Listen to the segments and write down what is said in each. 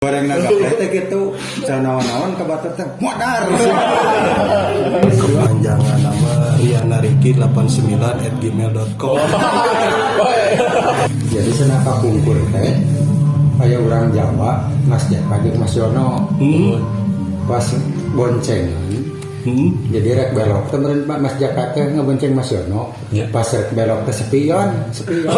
Goreng gaple teh gitu, naon-naon ka batur teh modar. Kepanjangan nama rianariki89@gmail.com. Jadi cenah kapungkur teh aya urang Jawa, Mas Jaka jeung Mas Yono. Pas boncengan, jadi rek belok teh meureun Pak Mas Jaka teh ngebonceng Mas Yono. Pas rek belok teh spion, spion.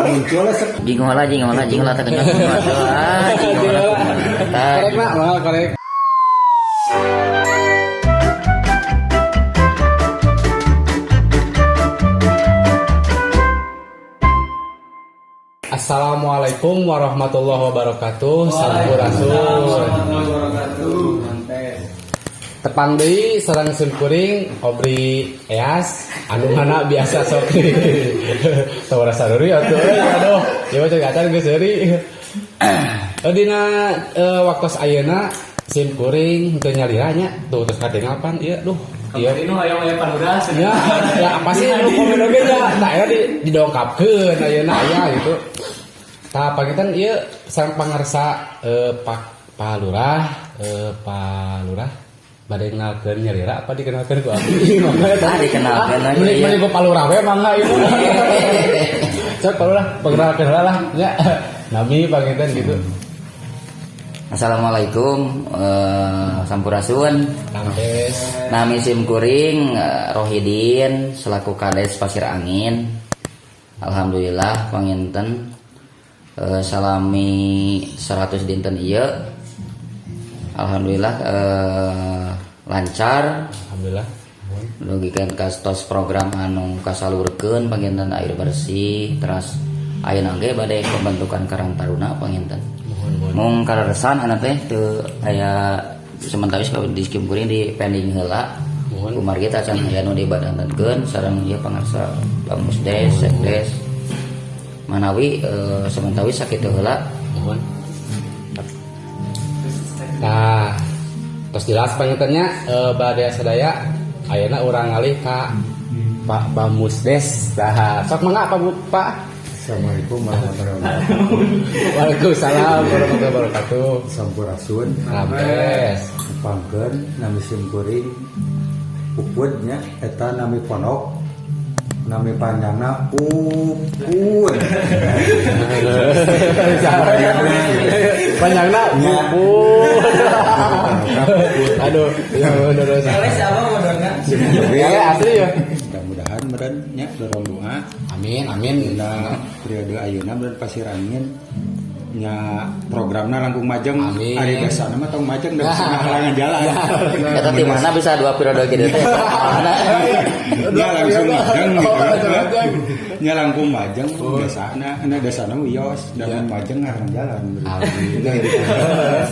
Muncul Jing heula, jing heula, jing heula teh kenyang. Ah, jing heula. Korek nak, mahal korek. Assalamualaikum warahmatullahi wabarakatuh. Sampurasun. Tepang deui sareng simkuring Obri Eas anu mana biasa sok teu rasa seuri atuh euy, aduh ieu mah cek acan geus seuri. Dina waktos ayeuna simkuring teu nyalira nya tuh terus katingal pan ieu duh ieu Ini hayang aya panuras. Ya, ya apa sih nu komen oge nya nah aya di didongkapkeun ayeuna aya gitu. Tah panginten ieu sareng pangarsa Pak Pak Lurah, Pak Lurah bade ngenalkeun nyalira apa dikenalkeun ku abdi? Mangga eta. Ah, dikenalkeun aja, Meni iya. Meni ku Pak Lurah we mangga ieu. Sok Pak Lurah perkenalkeun heula lah nya. Nami panginten gitu. Assalamualaikum, sampurasun. Rampes. Nami sim kuring Rohidin selaku Kades Pasir Angin. Alhamdulillah panginten salami 100 dinten ieu. Alhamdulillah lancar. Alhamdulillah. Dugikeun kastos program anu kasalurkeun panginten air bersih teras ayeuna ge bade pembentukan Karang Taruna panginten. Mung kaleresan anu teh teu aya sementawis di sim kuring di pending heula. Muhun. Kumargi teh acan aya nu dibadantankeun sareng ieu pangarsa Bamusdes, Sekdes. Manawi sementawis sakitu heula. Muhun. Nah, terus jelas pangintennya bade sadaya ayeuna urang ngalih ka Pak Bamusdes. Nah, sok mangga Pak Bu, Pak. Assalamualaikum warahmatullahi wabarakatuh. Waalaikumsalam warahmatullahi wabarakatuh. Sampurasun. Rampes. Tepangkeun nami simkuring Pupud nya eta nami pondok nami panjangna Pupud. Panjangna Pupud. Aduh, ya bener. Siapa bodorna? Ya asli ya. Mudah-mudahan meureun nya dorong doa. Amin, amin. Dina periode ayeuna meureun Pasir Angin nya programna langkung majeng. Amin. Ari desana mah tong majeng da bisa ngahalangan jalan. Eta di mana bisa dua periode gitu teh? Mana? Nya langsung majeng gitu. Nya langkung majeng desana, nya desana wios dan majeng ngahalangan jalan. Alhamdulillah.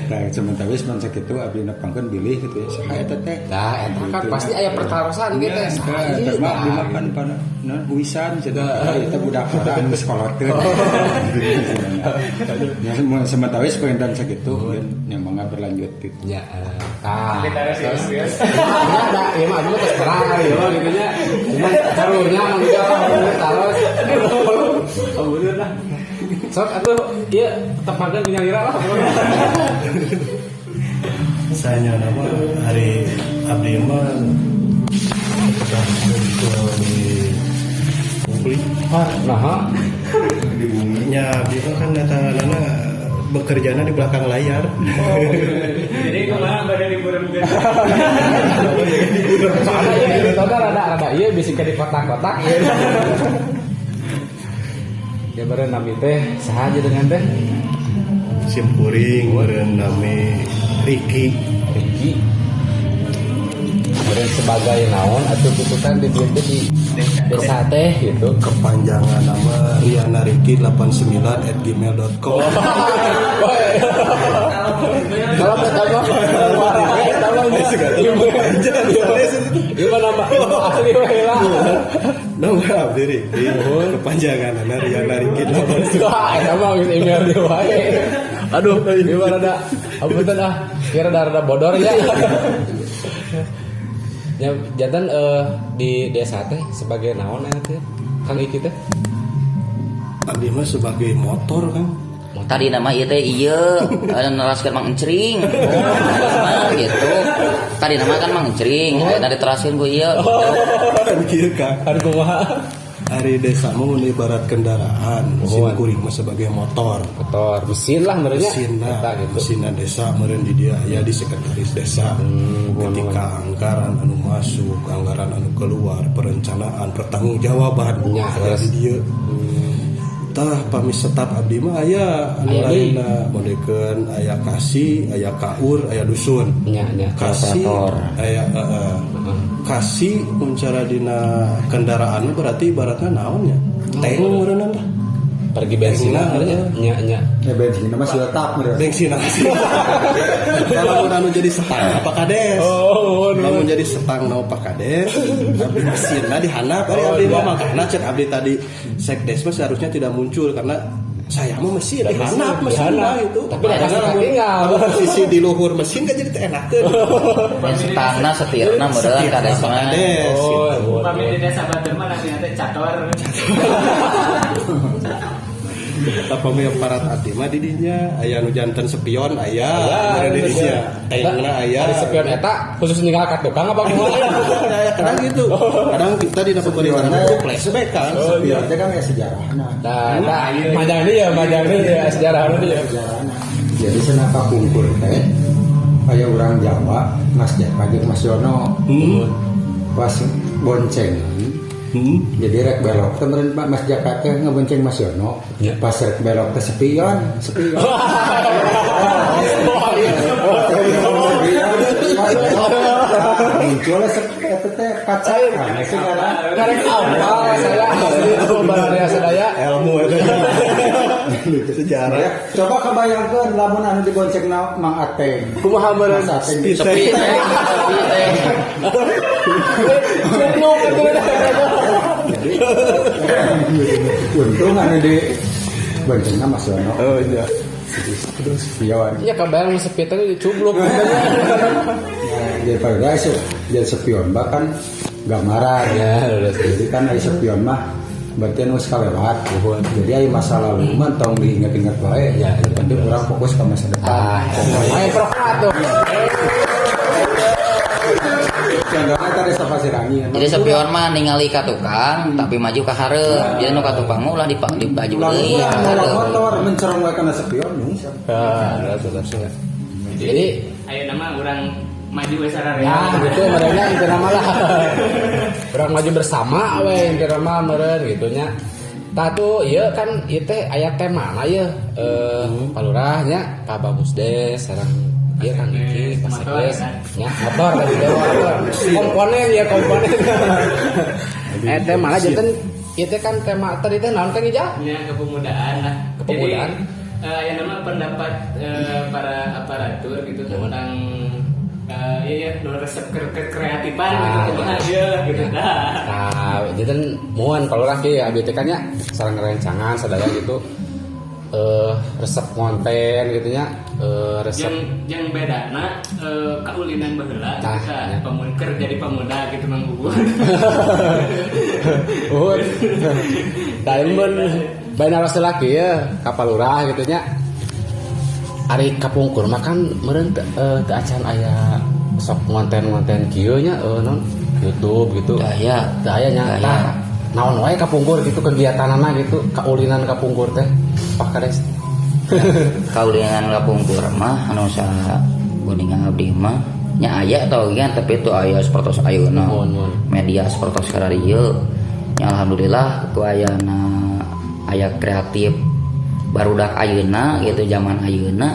Nah, sementara wis mun sakitu abdi nepangkeun bilih gitu ya. Saha eta teh? Nah, eta kan pasti aya pertarosan gitu teh. Saha ieu? Eta mah abdi mah kan pada naon huisan cenah eta budak ora anu sekolakeun. Ya sementara wis pengen sakitu nya mangga berlanjut gitu. Ya, tah. Terus, ya, ada, ya mah abdi mah terus terang ya mah gitu nya. Cuman karunya mah gitu taros. Ampun lah. Sok atuh ieu tepangkeun nyalira lah. Saya nama hari abdi mah muncul di publik. Nah, Di bumi nya abdi mah kan datanganana bekerjana di belakang layar. Jadi kumaha bade liburan mungkin. Soalnya ieu gitu kan rada rada ieu bisi ke di kotak-kotak. Ya bareng nami teh saha aja dengan teh? Simkuring meureun nami Riki. Riki. Meureun sebagai naon atuh gitu kan di dieu teh di desa teh gitu. Kepanjangan nama rianariki89@gmail.com. Kalau kata mah gimana nama asli we lah. Nama abdi Riki. Kepanjangan nama rianariki 89. Wah, eta mah geus email dia wae. Aduh, gimana rada apunten ah, kira rada bodor ya. Ya, jantan di desa teh sebagai naon eta teh? Kang Iki teh? Abdi mah sebagai motor kan. Tadi nama ieu teh ieu ada neraskeun Mang Encring. Nah, gitu. Tadi nama kan Mang Encring, ayeuna diteraskeun ku ieu. Kan kieu Kang. Kan kumaha? Ari desa mah mun ibarat kendaraan, sim kuring mah sebagai motor. Motor, mesin lah merenya. Mesinna, Eta gitu. Mesinna desa meureun di dia aya di sekretaris desa. Ketika anggaran anu masuk, anggaran anu keluar, perencanaan, pertanggungjawaban Nya, aya di dieu. Tah, pami staf abdi mah aya anu Aya deui. lainna, modekeun aya kasi, aya kaur, aya dusun. Nya nya. Kasi Operator. aya heeh. Kasi mun cara dina kendaraan berarti ibaratnya naon nya? Tank meureunna lah. Pergi bensin lah Bensin, merenya. Nya nya. Ya bensin mah sudah tap meureun. Bensin sih. Kalau mun anu jadi setang Pak Kades. Oh, Lamun jadi setang no Pak Kades, abdi mesinna dihandap, ari abdi mah makana cek abdi tadi sekdes mah seharusnya tidak muncul karena saya mah mesin dihandap mesinna itu. Tapi dah Karena lamun tinggal. lamun posisi di luhur mesin kan jadi teu enakeun. Dan setangna setirna meureun kades Pak mah. Kades. Oh, gitu. Upami di desa Batur mah nanti teh cator. Tapi aparat abdi mah di dinya aya nu janten spion aya, meureun di dinya. Tankna aya. Ari spion eta khusus ninggal ka tukang apa kumaha? Ya, kadang gitu. Kadang kita di pemerintahan itu flashback kan. Spion teh kan ya sejarahna. Nah, nah, majang ini ya, majang ini ya, sejarah ini ya. Sejarahna. Jadi senapa pungkur teh aya urang Jawa, Mas Jaka jeung Mas Yono. Pas boncengan, jadi rek belok teh meureun Pak Mas Jaka teh ngebonceng Mas Yono. Ya. Pas rek belok teh spion, spion. Muncul eta teh kaca kan segala. Karek apa saya asli itu baraya sadaya. Ilmu itu. Sejarah. Coba kebayangkeun lamun anu dibonceng na Mang Ateng. Kumaha meureun? Mas Ateng Sepi teh, sepi teh. Cupluk itu. Untung anu di boncengna Mas Yono. Oh iya. Terus spion. Ya kebayang sepi teh dicubluk. Nah, jadi pada jadi spion bahkan gambaran. Ya, udah. Jadi kan ari spion mah berarti anu kalewat. Jadi ari masa lalu mah tong diingat-ingat wae. Ya, Yang penting urang fokus ke masa depan. Ah, ayo prokat tuh. Contohnya tadi Desa Pasir Angin. Jadi spion mah ningali ka tukang tapi maju ka hareup. Jadi nu ka tukang mah ulah dipaju Ulah deui ulah ka mawa hareup. motor mencerong wae kana spion nyungsep. Ah, udah, sudah. Jadi Ayeuna mah urang maju we sararea. ya gitu mereka intinya mah lah. Urang maju bersama we intinya mah meureun gitu nya. Tah tuh ieu kan ieu teh aya tema na ieu Pak Lurah nya, Pak Bamusdes sareng ieu Kang Iki, Pak Motor, Sekdes kan? nya motor tadi dewa motor. Komponen ya komponen. Tema lah janten ieu teh kan tema tadi teh naon Kang Ija? Ya, kepemudaan lah. Kepemudaan. Jadi, yang nama pendapat para aparatur gitu tentang iya ya, nu resep ke kreatifan gitu kumaha ieu gitu dah. Nah, jadi muan kalau laki ya abdi teh kan nya sareng rencangan sadaya gitu. Resep konten gitu nya, resep Yang yang bedana kaulinan baheula Nah, gitu iya. pemuda keur jadi pemuda gitu Mang Bubun. Uhun. Da mun bae naros laki ya ka Pak Lurah gitu nya. Ari kapungkur mah kan meureun teu acan aya sok konten-konten kieu nya non YouTube gitu. Teu aya. Teu aya nya. Teu aya. Tah, naon wae kapungkur gitu kegiatanana gitu, kaulinan kapungkur teh Pak Kades. Kaulinan kapungkur mah anu sa guningan abdi mah nya aya tau kan tapi itu aya sapertos ayeuna. Muhun, muhun. Media sapertos kararieu. Nya alhamdulillah ku ayana aya kreatif barudak ayeuna gitu zaman ayeuna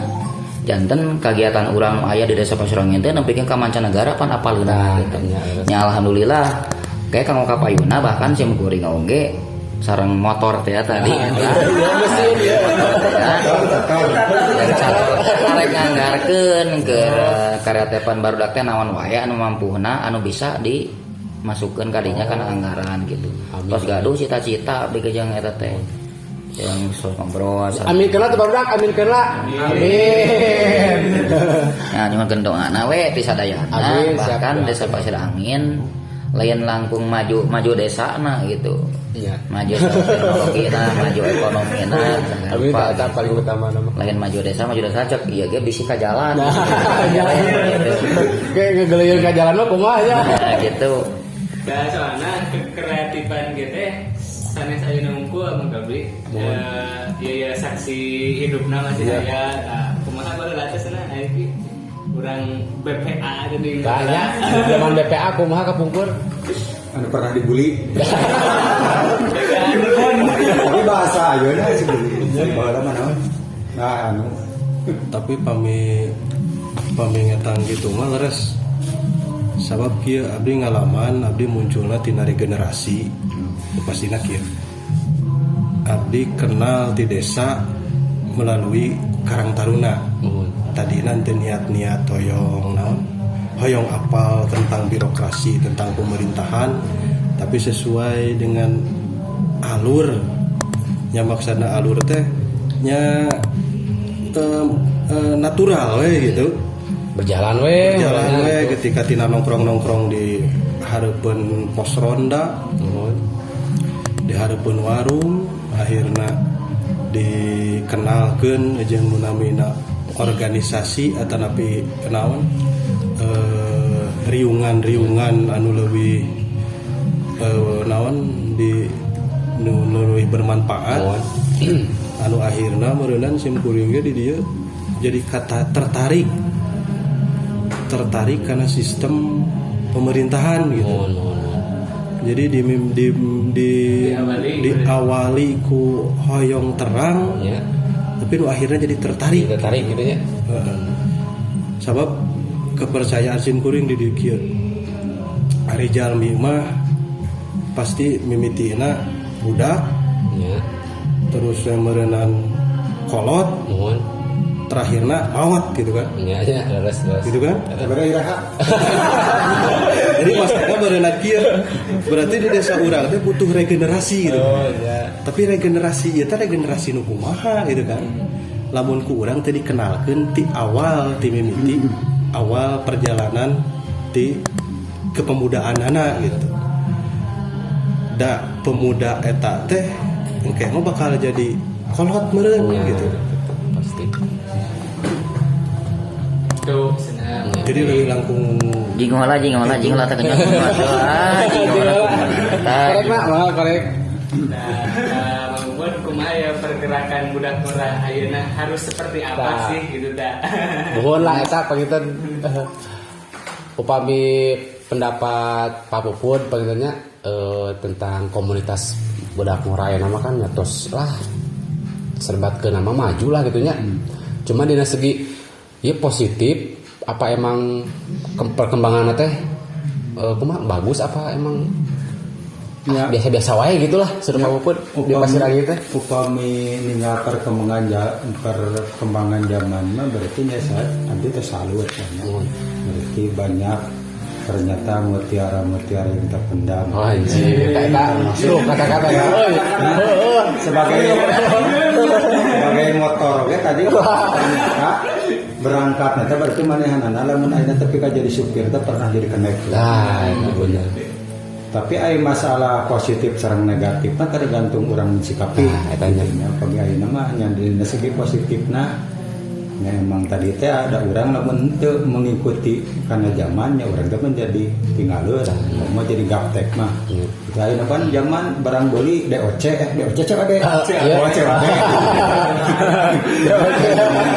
janten kegiatan urang nu aya di desa Pasir Angin teh nepikeun ka mancanegara pan apaleuna Nah, gitu. nya, Nya alhamdulillah kayak kanggo kapayuna bahkan sim kuring oge sareng motor teh tadi. Iya mesin ya. Arek nganggarkeun ke kreatifan barudak teh naon wae anu mampuhna anu bisa dimasukkeun ka dinya kana anggaran gitu. Amin. Tos gaduh cita-cita abdi jeung eta teh. Yang sok ngobrol sareng Amin keula teh barudak, amin keula. Amin. Nah, nyuhunkeun doana we ti sadayana Amin, siap, bahkan siap. desa Pasir Angin lain langkung maju maju desana gitu. Iya. Maju teknologi nah, maju ekonomi nah. Abi tak paling utama nama. Lain maju desa cek iya ge bisi ka jalan. Nah, kayak ngegeleyeun ka jalan mah kumaha ya. Nah, gitu. Da soalnya kekreatifan gitu teh sanes ayeuna unggul Mang Gabri. Iya ya, saksi hidupna masih aya. Nah, kumaha baheula teh cenah aya ki urang BPA geuning. Banyak zaman BPA kumaha kapungkur. Anu pernah dibully. Tapi bahasa ayeuna sih bully. Baheula mah naon? Nah, anu Tapi pami pami ngetang gitu mah leres, sabab kieu, abdi ngalaman, abdi munculna tina regenerasi. Pastina kieu, abdi kenal di desa melalui Karang Taruna. Tadi nanti niat-niat hoyong naon, hoyong apal tentang birokrasi, tentang pemerintahan, tapi sesuai dengan alur nya, maksudna alur teh nya natural we gitu. Berjalan we. Jalan we ketika tina nongkrong-nongkrong di hareupeun pos ronda, di hareupeun warung, akhirnya dikenalkeun jeung nu namina organisasi atau napi naon, riungan-riungan anu leuwih naon di nu leuwih bermanfaat, anu akhirna meureunan sim kuring ge di dieu jadi kata tertarik tertarik karena sistem pemerintahan gitu. Muhun, muhun, muhun. Jadi di Diawali. Diawali ku hoyong terang, tapi nu akhirnya jadi tertarik. Tertarik gitu ya. Heeh. Sabab kepercayaan sim kuring di dieu kieu. Ari jalmi mah pasti mimitina budak, terus yang meureunan kolot, terakhirna maot gitu kan. Ya, ya, leres, leres. Gitu kan? Sebenarnya iraha. Jadi maksudnya meureunan kieu. Berarti di desa urang teh butuh regenerasi gitu. Oh, ya. Tapi regenerasi ieu teh regenerasi nu kumaha gitu kan. Lamun ku urang teh dikenalkeun ti awal, ti mimiti awal perjalanan ti kepemudaan anak gitu. Da pemuda eta teh engke mah bakal jadi kolot meureun gitu. Pasti. Tuh, senang. Jadi lebih langkung Jing heula, jing heula, jing heula teh kenyang. Ah, jing heula. Tah. Korek nak, mahal korek. Nah, Mang Bun, kumaha ya pergerakan budak ngora ayeuna harus seperti apa Nah. sih gitu dah. Nuhun lah eta panginten, upami pendapat Pak Pupun pangintennya tentang komunitas budak ngora ayeuna mah kan nyatos lah serbat ke nama maju lah gitu nya. Cuma dina segi ya positif apa emang perkembangan teh kumaha, bagus apa emang biasa-biasa wae gitulah sudah Pak Pupun di Pasir Angin teh. Upami ninggal perkembangan perkembangan zaman mah berarti nya saat abdi teh salut kan ya. Berarti banyak ternyata mutiara-mutiara yang terpendam. Oh anjir, eta masuk kata-kata ya. Euy. Heeh. Sebagai sebagai motor oke tadi ternyata berangkat nanti berarti manehanana lamun ayeuna tepi ka jadi supir teh pernah jadi kenek. Nah, itu bener. Tapi ai masalah positif sareng negatif mah tergantung orang mensikapi. Nah, eta nya. Nya pagi ayeuna mah nya dina segi positifna ya emang tadi teh ada orang lamun henteu mengikuti karena zamannya orang teh menjadi tinggaleur, mau jadi gaptek mah. Itu ayeuna kan zaman barang beli DOC, DOC COD. Iya. Oh, COD.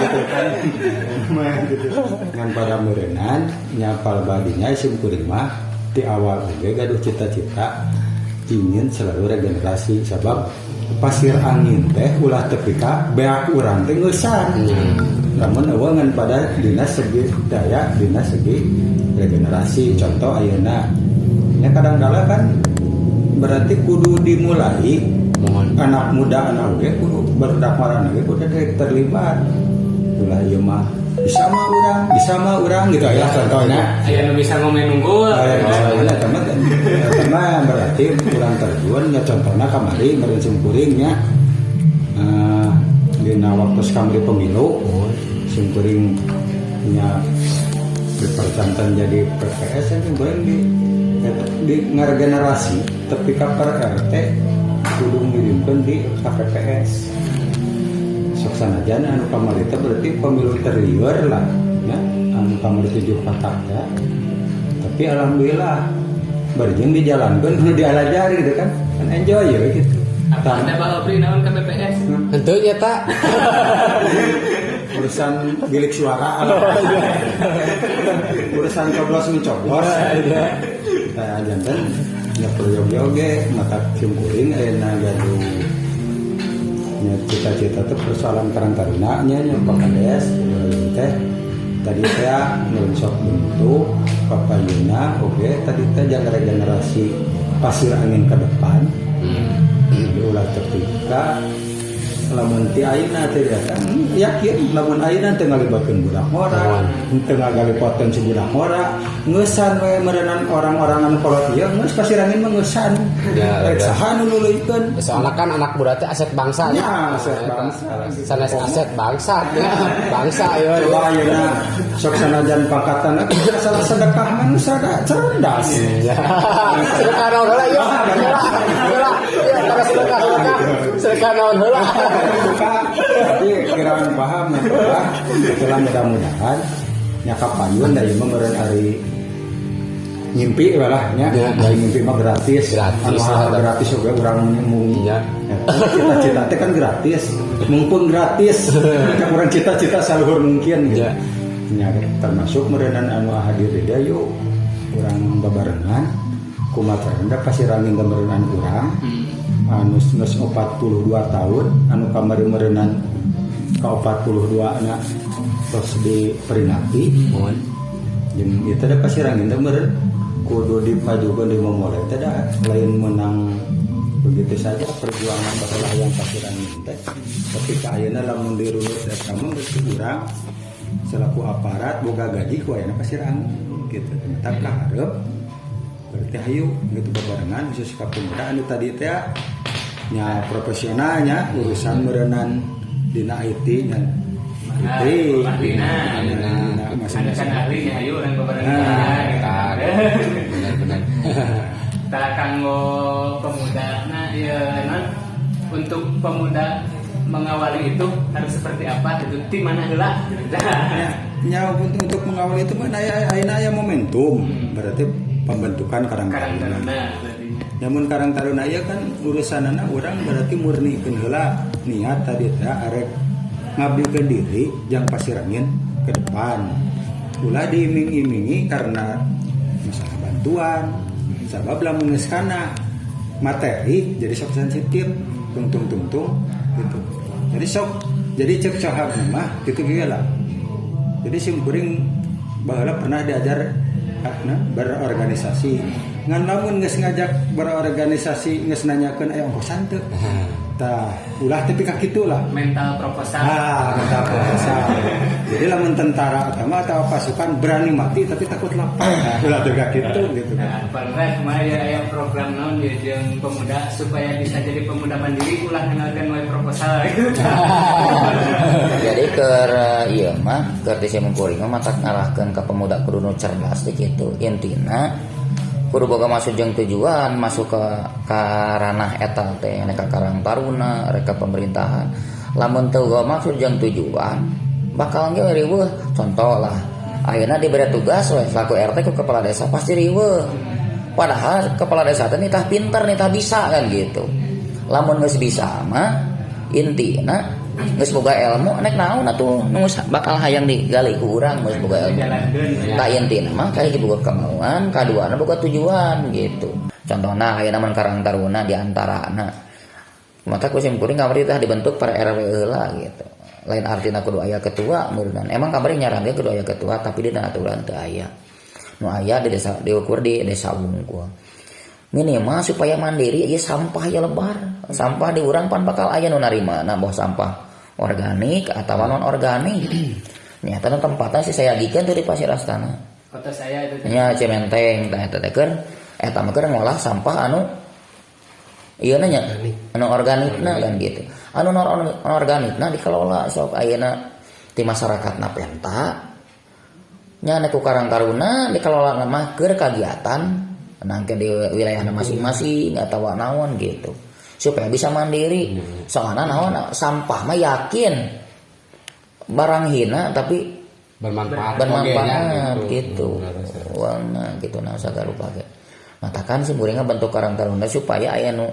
Gitu kan. Mah gitu. Ngan pada meureunnan nya palbadinya sim kuring mah di awal oge gaduh cita-cita ingin selalu regenerasi, sebab Pasir Angin teh ulah tepi ka beak urang teh ngeusan. Namun eueuh ngan pada dina segi daya, dina segi regenerasi. Contoh ayeuna nya kadang-kala kan berarti kudu dimulai anak muda, anak oge kudu barudak marana oge kudu terlibat. Ulah ieu mah bisa mah urang, bisa mah urang gitu ya contohnya. Aya nu bisa ngomen unggul. Aya bisa mana teman teman berarti kurang terjun ya, contohnya kamari meureun sim kuring nya, dina waktu kamari pemilu sim kuring nya dipercantan jadi PPS yang sim kuring di ngaregenerasi tapi ka per RT. Kudu ngirimkeun di KPPS. Sok sanajan anu kamari teh berarti pemilu terliar lah ya, anu kamari tujuh kotak ya. Tapi alhamdulillah berjeng dijalankan nu dialajari gitu kan, kan enjoy ya gitu. Apa ada Pak Obri naon KPPS? Henteu nya ta. Urusan bilik suara, urusan coblos mencoblos. Nah, janten nya perlu oge mata simkuring ayeuna gaduh nya cita-cita teh persoalan Karang Taruna nya, nya Pak Kades teh tadi teh nu sok bentuk papayuna oge tadi teh jangan regenerasi Pasir Angin ke depan. Jadi ulah tertika lamun ti ayeuna teh datang, yakin lamun ayeuna teu ngalibatkeun budak ngora, teu ngagali potensi budak ngora, ngeusan we meureunan orang-orang anu kolot ieu geus Pasir Angin mah ngeusan. Ya, rek ya. Saha nu nuluykeun? Soalnya kan anak muda teh aset bangsa. Ya, aset bangsa. Sanes aset bangsa ya. Bangsa ya. Coba ayeuna sok sanajan pangkatan salah sedekah mah nu sada cerdas. Ya. Sedekah naon heula ieu? Heula. Heula. Ya, karena sedekah sedekah. Sedekah naon heula. Buka, tapi kiraan paham ya, itulah mudah-mudahan nya kapayun da ieu mah meureun ari ngimpi lah nya. Ya. Dari ngimpi mah gratis. Gratis anu lah. Gratis juga urang mung. Iya. Ya, cita-cita teh kan gratis, mumpung gratis kan urang cita-cita saluhur mungkin gitu. Ya. Ya, termasuk meureunan anu hadir di dieu, yuk urang babarengan kumaha carana Pasir Angin teh meureunan urang anu geus 42 tahun, anu kamari meureunan ka 42 na terus diperingati. Mohon. Jeung itu ada Pasir Angin teh meureun kudu dimajukeun, dimomoleh teh da lain menang begitu saja perjuangan baheula yang Pasir Angin teh. Tapi ka ayeuna lamun dirunut eta mah berarti urang selaku aparat boga gaji ku ayeuna Pasir Angin gitu. Ternyata kaharep berarti hayu gitu bebarengan khusus ka pemuda anu tadi teh nya profesionalnya urusan meureunan dina IT nya. Nah, IT ahlina. dina Ada masing-masing. kan ahlinya, ayo urang bebarengan. Nah, Benar-benar. Tah, kanggo pemuda, nah ya non untuk pemuda mengawali itu harus seperti apa itu, di mana heula gitu. Ya, ya, untuk mengawali itu mah aya ayeuna aya momentum berarti pembentukan Karang Karang Taruna. Taruna berarti. Namun Karang Taruna ieu kan urusanana urang berarti murnikeun heula niat tadi teh arek ngabdikeun diri jang Pasir Angin ke depan. Ulah diiming-imingi karena masalah bantuan. Sabab lamun geus kana materi jadi sok sensitif, tungtung tungtung gitu. Jadi sok jadi cek sohab mah gitu kieu lah. Jadi sim kuring baheula pernah diajar karena berorganisasi. Ngan lamun geus ngajak berorganisasi geus nanyakeun aya ongkosan teu. Tah, ulah tepi ka kitu lah. Mental proposal. Ah, mental proposal. Jadi lamun tentara atau atau pasukan berani mati tapi takut lapar. Nah, ulah tepi ka kitu gitu. Nah, padahal kemarin ya aya program naon ya jeung pemuda supaya bisa jadi pemuda mandiri ulah kenalkan wae proposal gitu. Jadi ke ieu mah keur ti simkuring mah matak ngarahkeun ka pemuda kudu nu cerdas teh kitu. Intina kudu boga maksud jeung tujuan masuk ke ranah eta teh, rek ka Karang Taruna, rek ka pemerintahan. Lamun teu boga maksud jeung tujuan bakal ge riweuh. Contoh lah, ayeuna diberi tugas we selaku RT ku kepala desa pasti riweuh. Padahal kepala desa teh nitah pinter, nitah bisa kan gitu. Lamun geus bisa mah intina geus boga ilmu nek naon atuh nu bakal hayang digali ku urang geus boga ilmu. Jalankeun. Tak intina mah kayak boga kemauan, kaduana boga tujuan gitu. Contohna ayeuna mun Karang Taruna di antarana. Mata ku sim kuring kamari tah dibentuk para RW heula gitu. Lain artina kudu aya ketua meureunna. Emang kamari nyarankeun kudu aya ketua tapi dina aturan teu aya. Nu aya di desa diukur di desa wungkul. Minimal supaya mandiri ieu sampah ya lebar. Sampah di urang pan bakal aya nu narima nah boh sampah organik atau non organik. Nyata nu tempatna sih saya agikeun tuh di Pasir Astana. Kota saya itu. Nya Cimenteng tah eta teh keur eta mah keur ngolah sampah anu ieu nya anu organikna kan gitu. Anu non organikna dikelola sok ayeuna ti masyarakatna penta. Nya nek ku Karang Taruna dikelola mah keur kagiatan nangke di wilayahna masing-masing atawa naon gitu. Supaya bisa mandiri. Soalnya naon, sampah mah yakin barang hina tapi bermanfaat, bermanfaat oge nya, gitu. Uangna gitu, nah sagarupa ge. Matakan sim kuring bentuk Karang Taruna supaya aya nu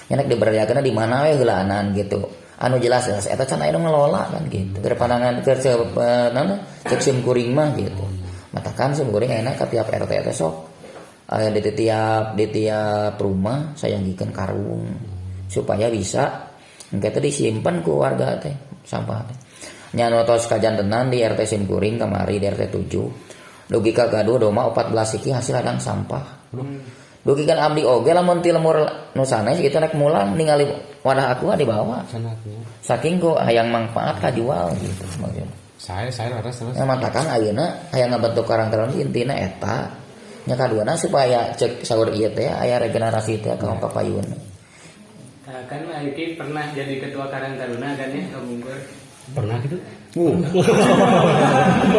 nyenek diberdayakeun di mana we heulaanan gitu. Anu jelas jelas eta can aya nu ngelola kan gitu. Keur pandangan keur naon cek sim kuring mah gitu. Matakan sim kuring ayeuna ka tiap RT teh sok aya di tiap rumah sayangikeun karung supaya bisa engke teh disimpan ku warga teh sampah teh. Nya anu tos kajantenan di RT sim kuring kamari di RT 7. Dugi ka gaduh doma 14 siki hasil ladang sampah. Dugi kan abdi oge lamun ti lemur nu sanes gitu rek mulang ningali wadah aku dibawa. Saking ku hayang manfaat kajual gitu maksudnya. Saya leres terus. Ya matakan ayeuna hayang ngabentuk Karang Taruna intina eta. Nya kaduana supaya cek saur ieu teh aya regenerasi teh ka kapayun. Nah, kan Aiki pernah jadi ketua Karang Taruna kan ya, Kang Bungkur. Pernah gitu?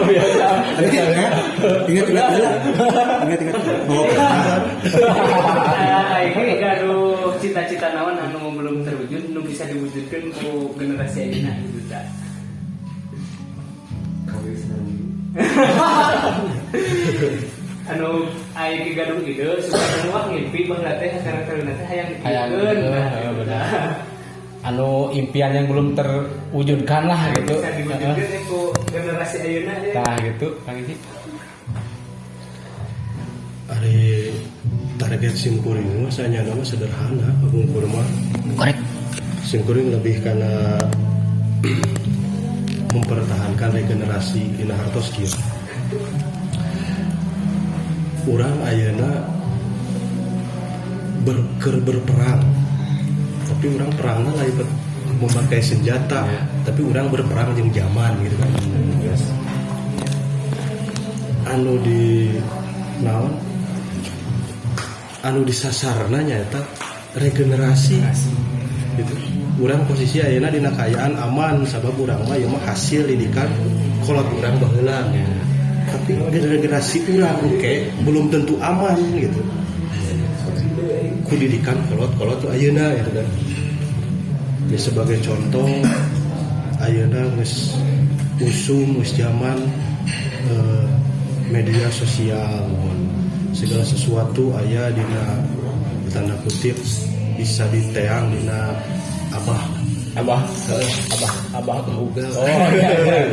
Biasa. Ingat, ingat, ingat. Ingat, ingat. Oh, pernah. Nah, Aiki gaduh cita-cita naon anu belum terwujud, nu bisa diwujudkan ku generasi ayeuna gitu tah. Kawin sekarang. Anu Aiki gaduh ide supaya wah ngimpi baheula teh Karang Taruna teh hayang Hayang dipikeun. gitu, Nah, heeh, gitu, benar. tah. Anu impian yang belum terwujudkan lah gitu. Bisa diwujudkan ku generasi ayeuna ya. Nah gitu, Kang Iki. Ari target simkuring mah saya mah sederhana kapungkur mah. Korek. Simkuring lebih karena mempertahankan regenerasi dina hartos kieu. Urang ayeuna berperang, tapi urang perangna lain memakai senjata, tapi urang berperang jeung zaman gitu kan. Anu di naon, anu disasarna nyaeta regenerasi gitu. Urang posisi ayeuna dina kaayaan aman sabab urang mah ieu mah hasil didikan kolot urang baheula, tapi regenerasi urang oke belum tentu aman gitu ku didikan kolot-kolot tuh ayeuna gitu kan ya. Sebagai contoh, ayeuna geus usum, geus zaman media sosial, segala sesuatu aya dina tanda kutip bisa diteang dina abah. Abah, abah, abah Google. Oh iya.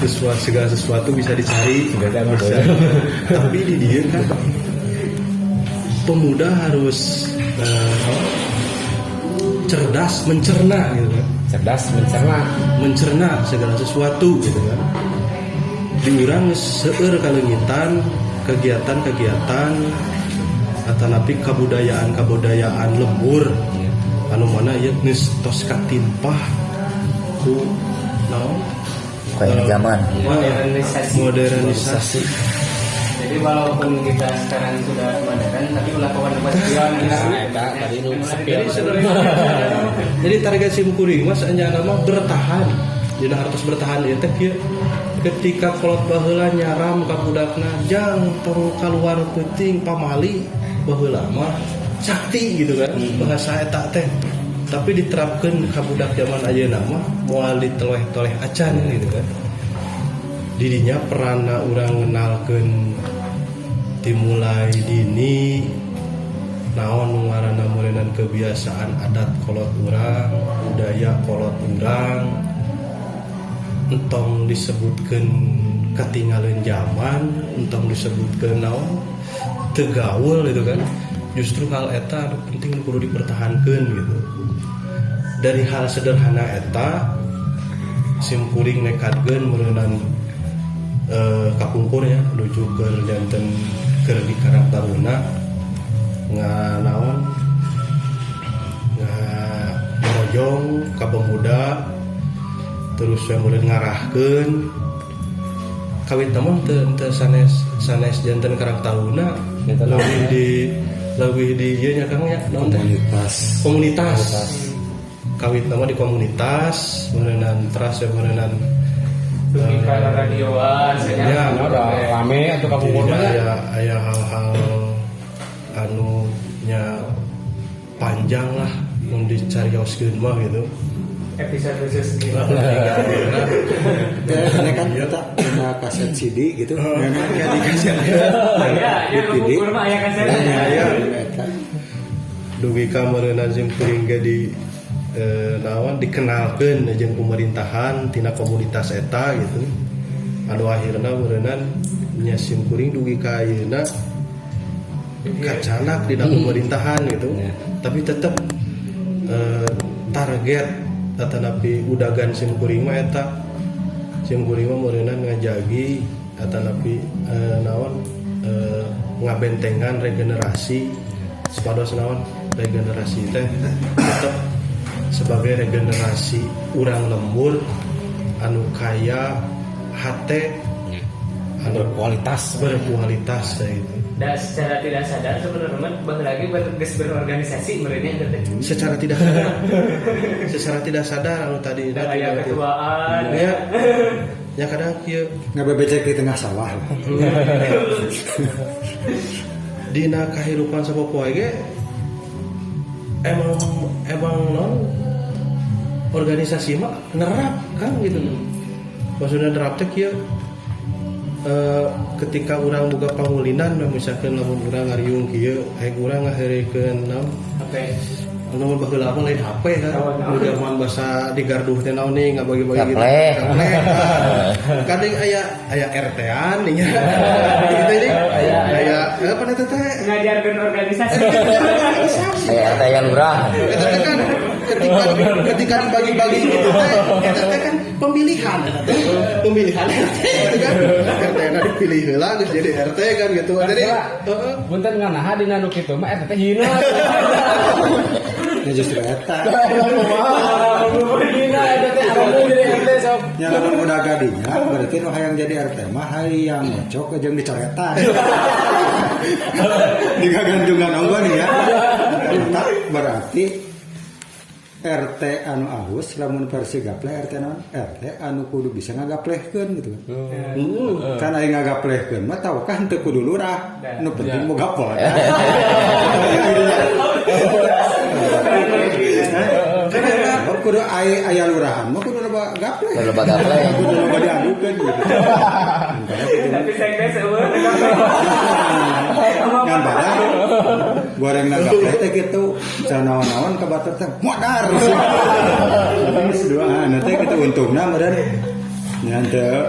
Sesuatu, segala sesuatu bisa dicari. Segala Bisa. Tapi di dia kan pemuda harus cerdas mencerna gitu kan. Cerdas mencerna. Mencerna segala sesuatu gitu kan. Di urang seueur kaleungitan kegiatan-kegiatan atanapi kabudayaan-kabudayaan lembur anu mana ieu geus tos katimpah ku naon. Kayak zaman. Modernisasi. Modernisasi. Jadi walaupun kita sekarang sudah modern, tapi ulah kawan spion. Nah, eta tadi nu spion. Jadi sebenarnya, jadi target sim kuring mah saenyana mah bertahan. Dina hartos bertahan ieu teh kieu, ketika kolot baheula nyaram ka budakna, "Jang, tong kaluar peuting, pamali baheula mah sakti," gitu kan bahasa eta teh, tapi diterapkan ka budak zaman ayeuna mah moal ditoleh-toleh acan gitu kan. Didinya peranna urang ngenalkeun dimulai dini naon nu ngaranna meureunnan kebiasaan adat kolot urang, budaya kolot urang, entong disebutkeun ketinggalan zaman, entong disebutkeun naon teu gaul gitu kan. Justru hal eta anu penting nu kudu dipertahankeun gitu. Dari hal sederhana eta sim kuring nekadkeun meureunan kapungkur ya menuju ke janten keur di Karang Taruna nga naon nga morojong ka pemuda, terus yang mulai ngarahkeun kawit mah teu teu sanes sanes janten Karang Taruna, lebih di ieu nya Kang ya, naon teh? Komunitas. Komunitas. Kawit nama di komunitas meureunan teras ya meureunan. Dugi ka radioan. Ya, udah rame atau kapungkur Jadi mah ya. Aya aya hal-hal anu nya panjang lah. Mun dicarioskeun mah gitu. Episode khusus gitu. Ya, ini kan kita punya kaset CD gitu. Memang ya di kaset. Ya, ya, DVD. ngumpul mah aya kaset. Ya, ya, eta. Dugi ka meureunna sim kuring ge di naon dikenalkeun jeung pemerintahan tina komunitas eta gitu, anu akhirna meureunan nya sim kuring dugi ka ayeuna kacanak dina pemerintahan gitu, tapi tetep target atanapi udagan sim kuring mah eta, sim kuring mah meureunan ngajagi atanapi naon ngabentengan regenerasi, supados naon regenerasi teh tetep sebagai regenerasi urang lembur anu kaya hate, anu Berkualitas. Berkualitas teh gitu. Dan secara tidak sadar sebenarnya mah lagi geus berorganisasi merenya teh. Secara tidak sadar, secara tidak sadar anu tadi. Dan aya ketuaan. Ya, ya, kadang kieu. Ngabebecek di tengah sawah lah. Dina kehidupan sapopoe ge emang emang non organisasi mah nerap kan gitu. Maksudnya nerap teh kieu, ketika urang boga pangulinan, misalkan lamun urang ngariung kieu, hayang urang ngaheureukeun naon. Oke. Anu baheula mah lain HP kan. Oh, no. Nu zaman basa di garduh teh naon nih ngabagi-bagi gitu. Gaple. Gaple. Kadang aya aya RT-an nih nya. Gitu nih. Aya apa teh teh? Ngajarkeun organisasi. Aya RT, aya lurah. Eta teh kan ketika ketika dibagi-bagi gitu teh, eta teh kan pemilihan, eta teh pemilihan RT gitu kan. RT na dipilih heula geus jadi RT kan gitu. Jadi heeh. Punten, nganaha dina nu kitu mah RT teh hina. Ya justru eta. Hina eta teh, anu jadi RT sok. Nya lamun udah gadinya berarti nu hayang jadi RT mah hayang ngocok jeung dicoretan. Digagantungan onggo nih ya. Eta berarti RT anu alus lamun versi gaple RT naon? RT anu kudu bisa ngagaplehkeun gitu kan. Kan aya ngagaplehkeun mah tau kan teu kudu lurah. Nu penting boga gaple. Oh, kudu aya aya lurahan mah kudu loba gaple. Kudu loba gaple. Kudu loba diadukeun gitu. Tapi sekdes eueuh. Ngan barang goreng gaple teh kitu sanaon-naon ka batur teh modar. Geus duaan teh kitu untungna meureun nya teu.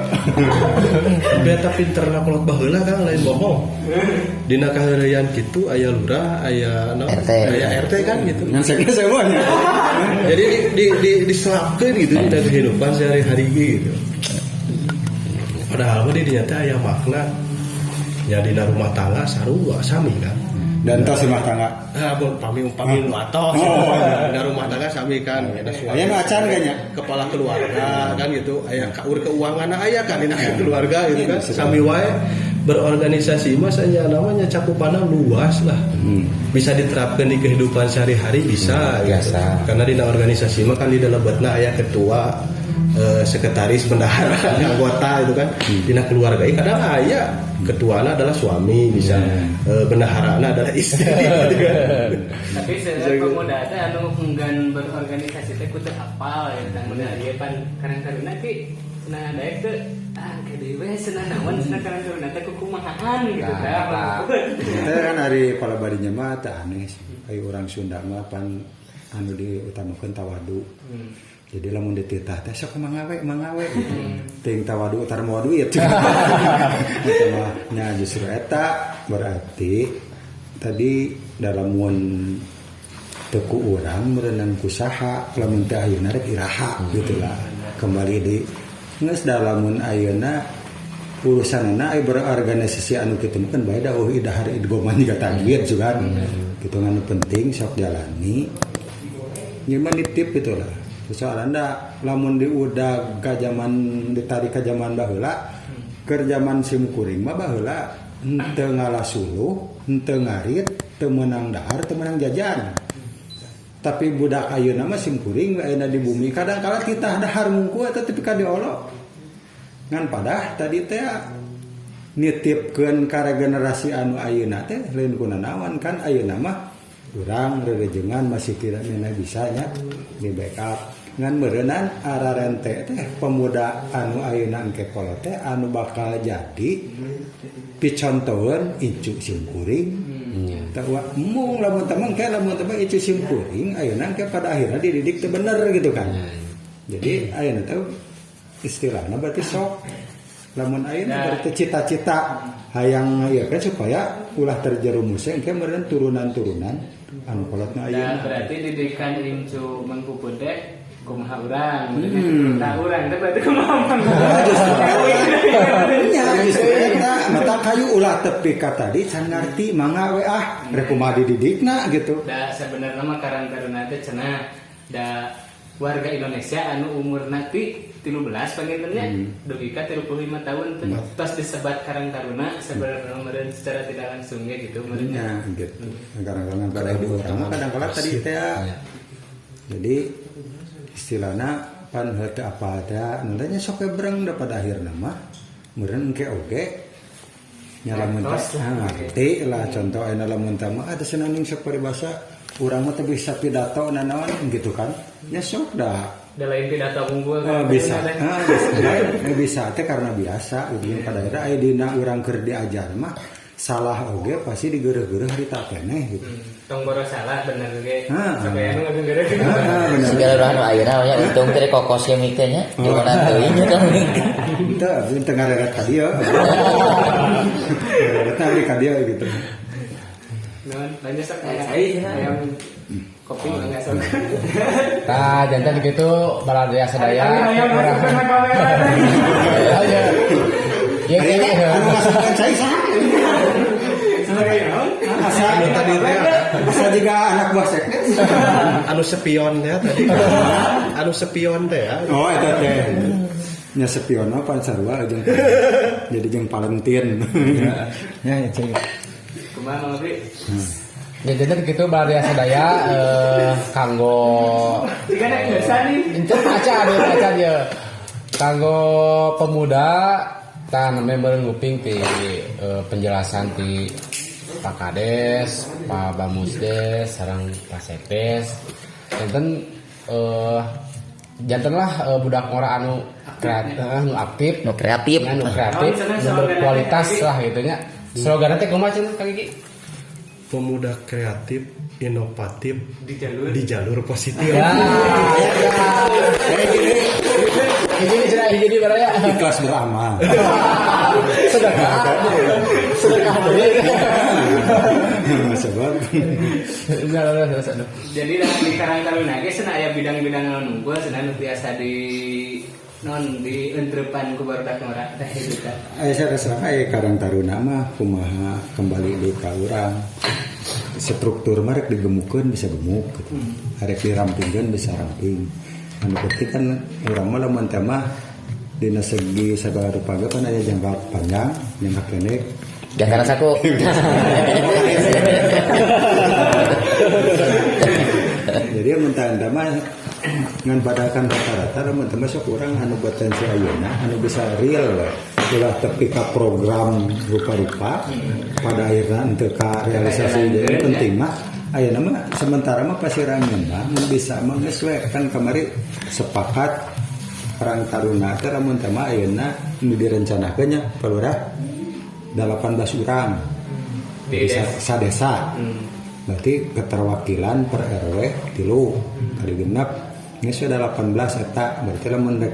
Tapi eta pinterna kolot baheula kan, lain bohong. Dina kaheureuyan kitu aya lurah, aya naon? RT. Aya RT kan gitu. Ngan sekdes semuanya. Jadi di diselapkeun gitu dina kehidupan sehari-hari gitu. Padahal mah di dinya teh aya makna. Ya dina rumah tangga sarua sami kan. Dan tos rumah tangga. Ah, pami pami nu atos. Oh, iya. Dina rumah tangga sami kan. Ada suami. Aya nu acan kayaknya. Kepala keluarga kan gitu, aya kaur keuangan aya kan dina keluarga gitu kan. Sami wae berorganisasi mah saja namanya cakupannya luas lah. Bisa diterapkan di kehidupan sehari-hari bisa gitu. Biasa. Karena di organisasi mah kan di dalam betna aya ketua, sekretaris, bendahara, anggota itu kan. Dina keluarga kadang aya ketuana adalah suami bisa, bendaharana adalah istri gitu kan. Tapi sebenarnya pemuda teh anu enggan berorganisasi teh kudu apal ya tah mun ieu pan Karang Taruna ki cenah daek teh ah ke deui we cenah naon cenah Karang Taruna teh kukumahaan gitu tah. Kita kan hari palabarinya mah teu aneh sih. Ai urang Sunda mah pan anu diutamakeun tawadu. Jadi lamun dititah teh sok mangawe mangawe gitu. Ting tawadu tar moal duit. Eta mah nya justru eta berarti tadi dalam mun teu ku urang meureunan ku saha, lamun teh ayeuna rek iraha gitu lah. Kembali di geus dalamun ayeuna urusanana aya berorganisasi anu kitu mah kan bae da eueuh idahar idgoman juga tajwid juga kan. Gitu anu penting sok jalani. Nyeman nitip gitu lah. Soalnya da lamun diudag ka zaman ditarik ka zaman baheula, keur zaman sim kuring mah baheula henteu ngalasuluh, henteu ngarit, teu meunang dahar, teu meunang jajan. Tapi budak ayeuna mah sim kuring ayeuna di bumi kadang kala titah dahar mungku eta tepi ka diolo. Ngan padah tadi teh nitipkeun ka regenerasi anu ayeuna teh lain kuna naon kan ayeuna mah Urang rerejengan masih tidak nena bisanya di backup. Ngan meureunan ararente teh pemuda anu ayeuna engke kolot teh anu bakal jadi picontoeun incu simkuring. Tah mung lamun teh mah lamun teh mah incu simkuring ayeuna engke pada akhirnya dididik teu bener gitu kan. Jadi ayeuna teh istilahna berarti sok lamun ayeuna berarti cita-cita hayang ya kan supaya ulah terjerumus engke meureun turunan-turunan anu kolotna Nah, ayeuna. Berarti didikan incu Mang Pupun teh kumaha urang, nah urang teh berarti kumaha Mang? Nya justru eta mata kayu ulah tepi ka tadi can ngarti, mangga we ah, rek kumaha dididikna gitu. Da sebenarnya mah Karang Taruna teh cenah da warga Indonesia anu umurna ti 13 panginten nya dugi ka 35 tahun teh tos disebat Karang Taruna sebenarnya meureun secara tidak langsungnya gitu meureun. Nya gitu. Kadang-kadang pada di urang mah kadang-kala tadi teh jadi istilahna pan heuh apa teh nanya sok breng da pada akhirna mah meureun engke oge nya lamun teh ngarti lah. Contoh ayeuna lamun teh mah ada senaning sok paribasa urang mah teu bisa pidato nanaon gitu kan, nya sok da. Da lain pidato unggul. Oh, bisa. Ah, bisa. Lain, bisa teh karena biasa ujung pada akhirnya aya dina urang keur diajar mah salah oge pasti digeureuh-geureuh harita keneh gitu. Tong boro salah bener ge. Ah. Sampai anu ngageureuh. Ah, bener. Segala urang nu ayeuna nya untung teh kokos ge mikir nya. Gimana teuing nya kan. Teu, abdi teu ngareret ka dieu. Ngareretna abdi ka dieu gitu. Nuhun, lanjut sok hayang kopi enggak sok. Tah, janten gitu balad sadaya. Hayang masuk ke kamera. Ya, ya. Ya, Aya ya. anu masukkan cai saha? Sebagai naon? Asa Anu tadi teh asa juga anak buah sekdes. Anu spion ya tadi. Anu spion teh ya. Oh, eta teh. Nya spiono pan sarua jeung jadi jeung Valentin. Ya, ya cai. Kumaha Mang Abdi? Ya, janten gitu balad sadaya kanggo Jika nek biasa nih. Ente aca aduh aca dia. Kanggo pemuda tah namanya meureun nguping ti penjelasan ti Pak Kades, Pak Bamusdes, sareng Pak Sekdes. Janten janten lah budak ngora anu kreatif, anu aktif, Nu kreatif. Ya, anu kreatif, Oh, cenah nu slogan berkualitas teh, lah gitu nya. Slogan teh kumaha cenah Kang Iki? Pemuda kreatif, inovatif Di jalur di jalur positif. Ya, ya. Hiji cenah hiji di baraya. Ikhlas beramal. Sedekah. Sedekah deui. Sebab Enggak, enggak, enggak, enggak. Jadi lah di Karang Taruna ge cenah aya bidang-bidang naon unggul cenah nu tiasa di non di entrepan ku barudak ngora teh gitu teh. Aya saya aya Karang Taruna mah kumaha kembali di ka urang. Struktur mah rek digemukeun bisa gemuk gitu. Arek dirampingkeun bisa ramping. Anu penting kan urang mah lamun teh mah dina segi sagala rupa ge kan aya jangka panjang, jangka pendek. Jangan saku. Jadi mun teh mah ngan padakan rata-rata lamun teh mah sok urang anu potensi ayeuna anu bisa real we. Ulah tepi ka program rupa-rupa pada akhirnya henteu ka realisasi. Jadi penting mah ayeuna mah sementara mah pasirangan mah mun bisa mah geus we kan kamari sepakat Karang Taruna teh lamun teh mah ayeuna nu direncanakeun nya Pak Lurah 18 urang Di di desa. sadesa. Berarti keterwakilan per RW 3 kali genep geus we 18 eta berarti lamun rek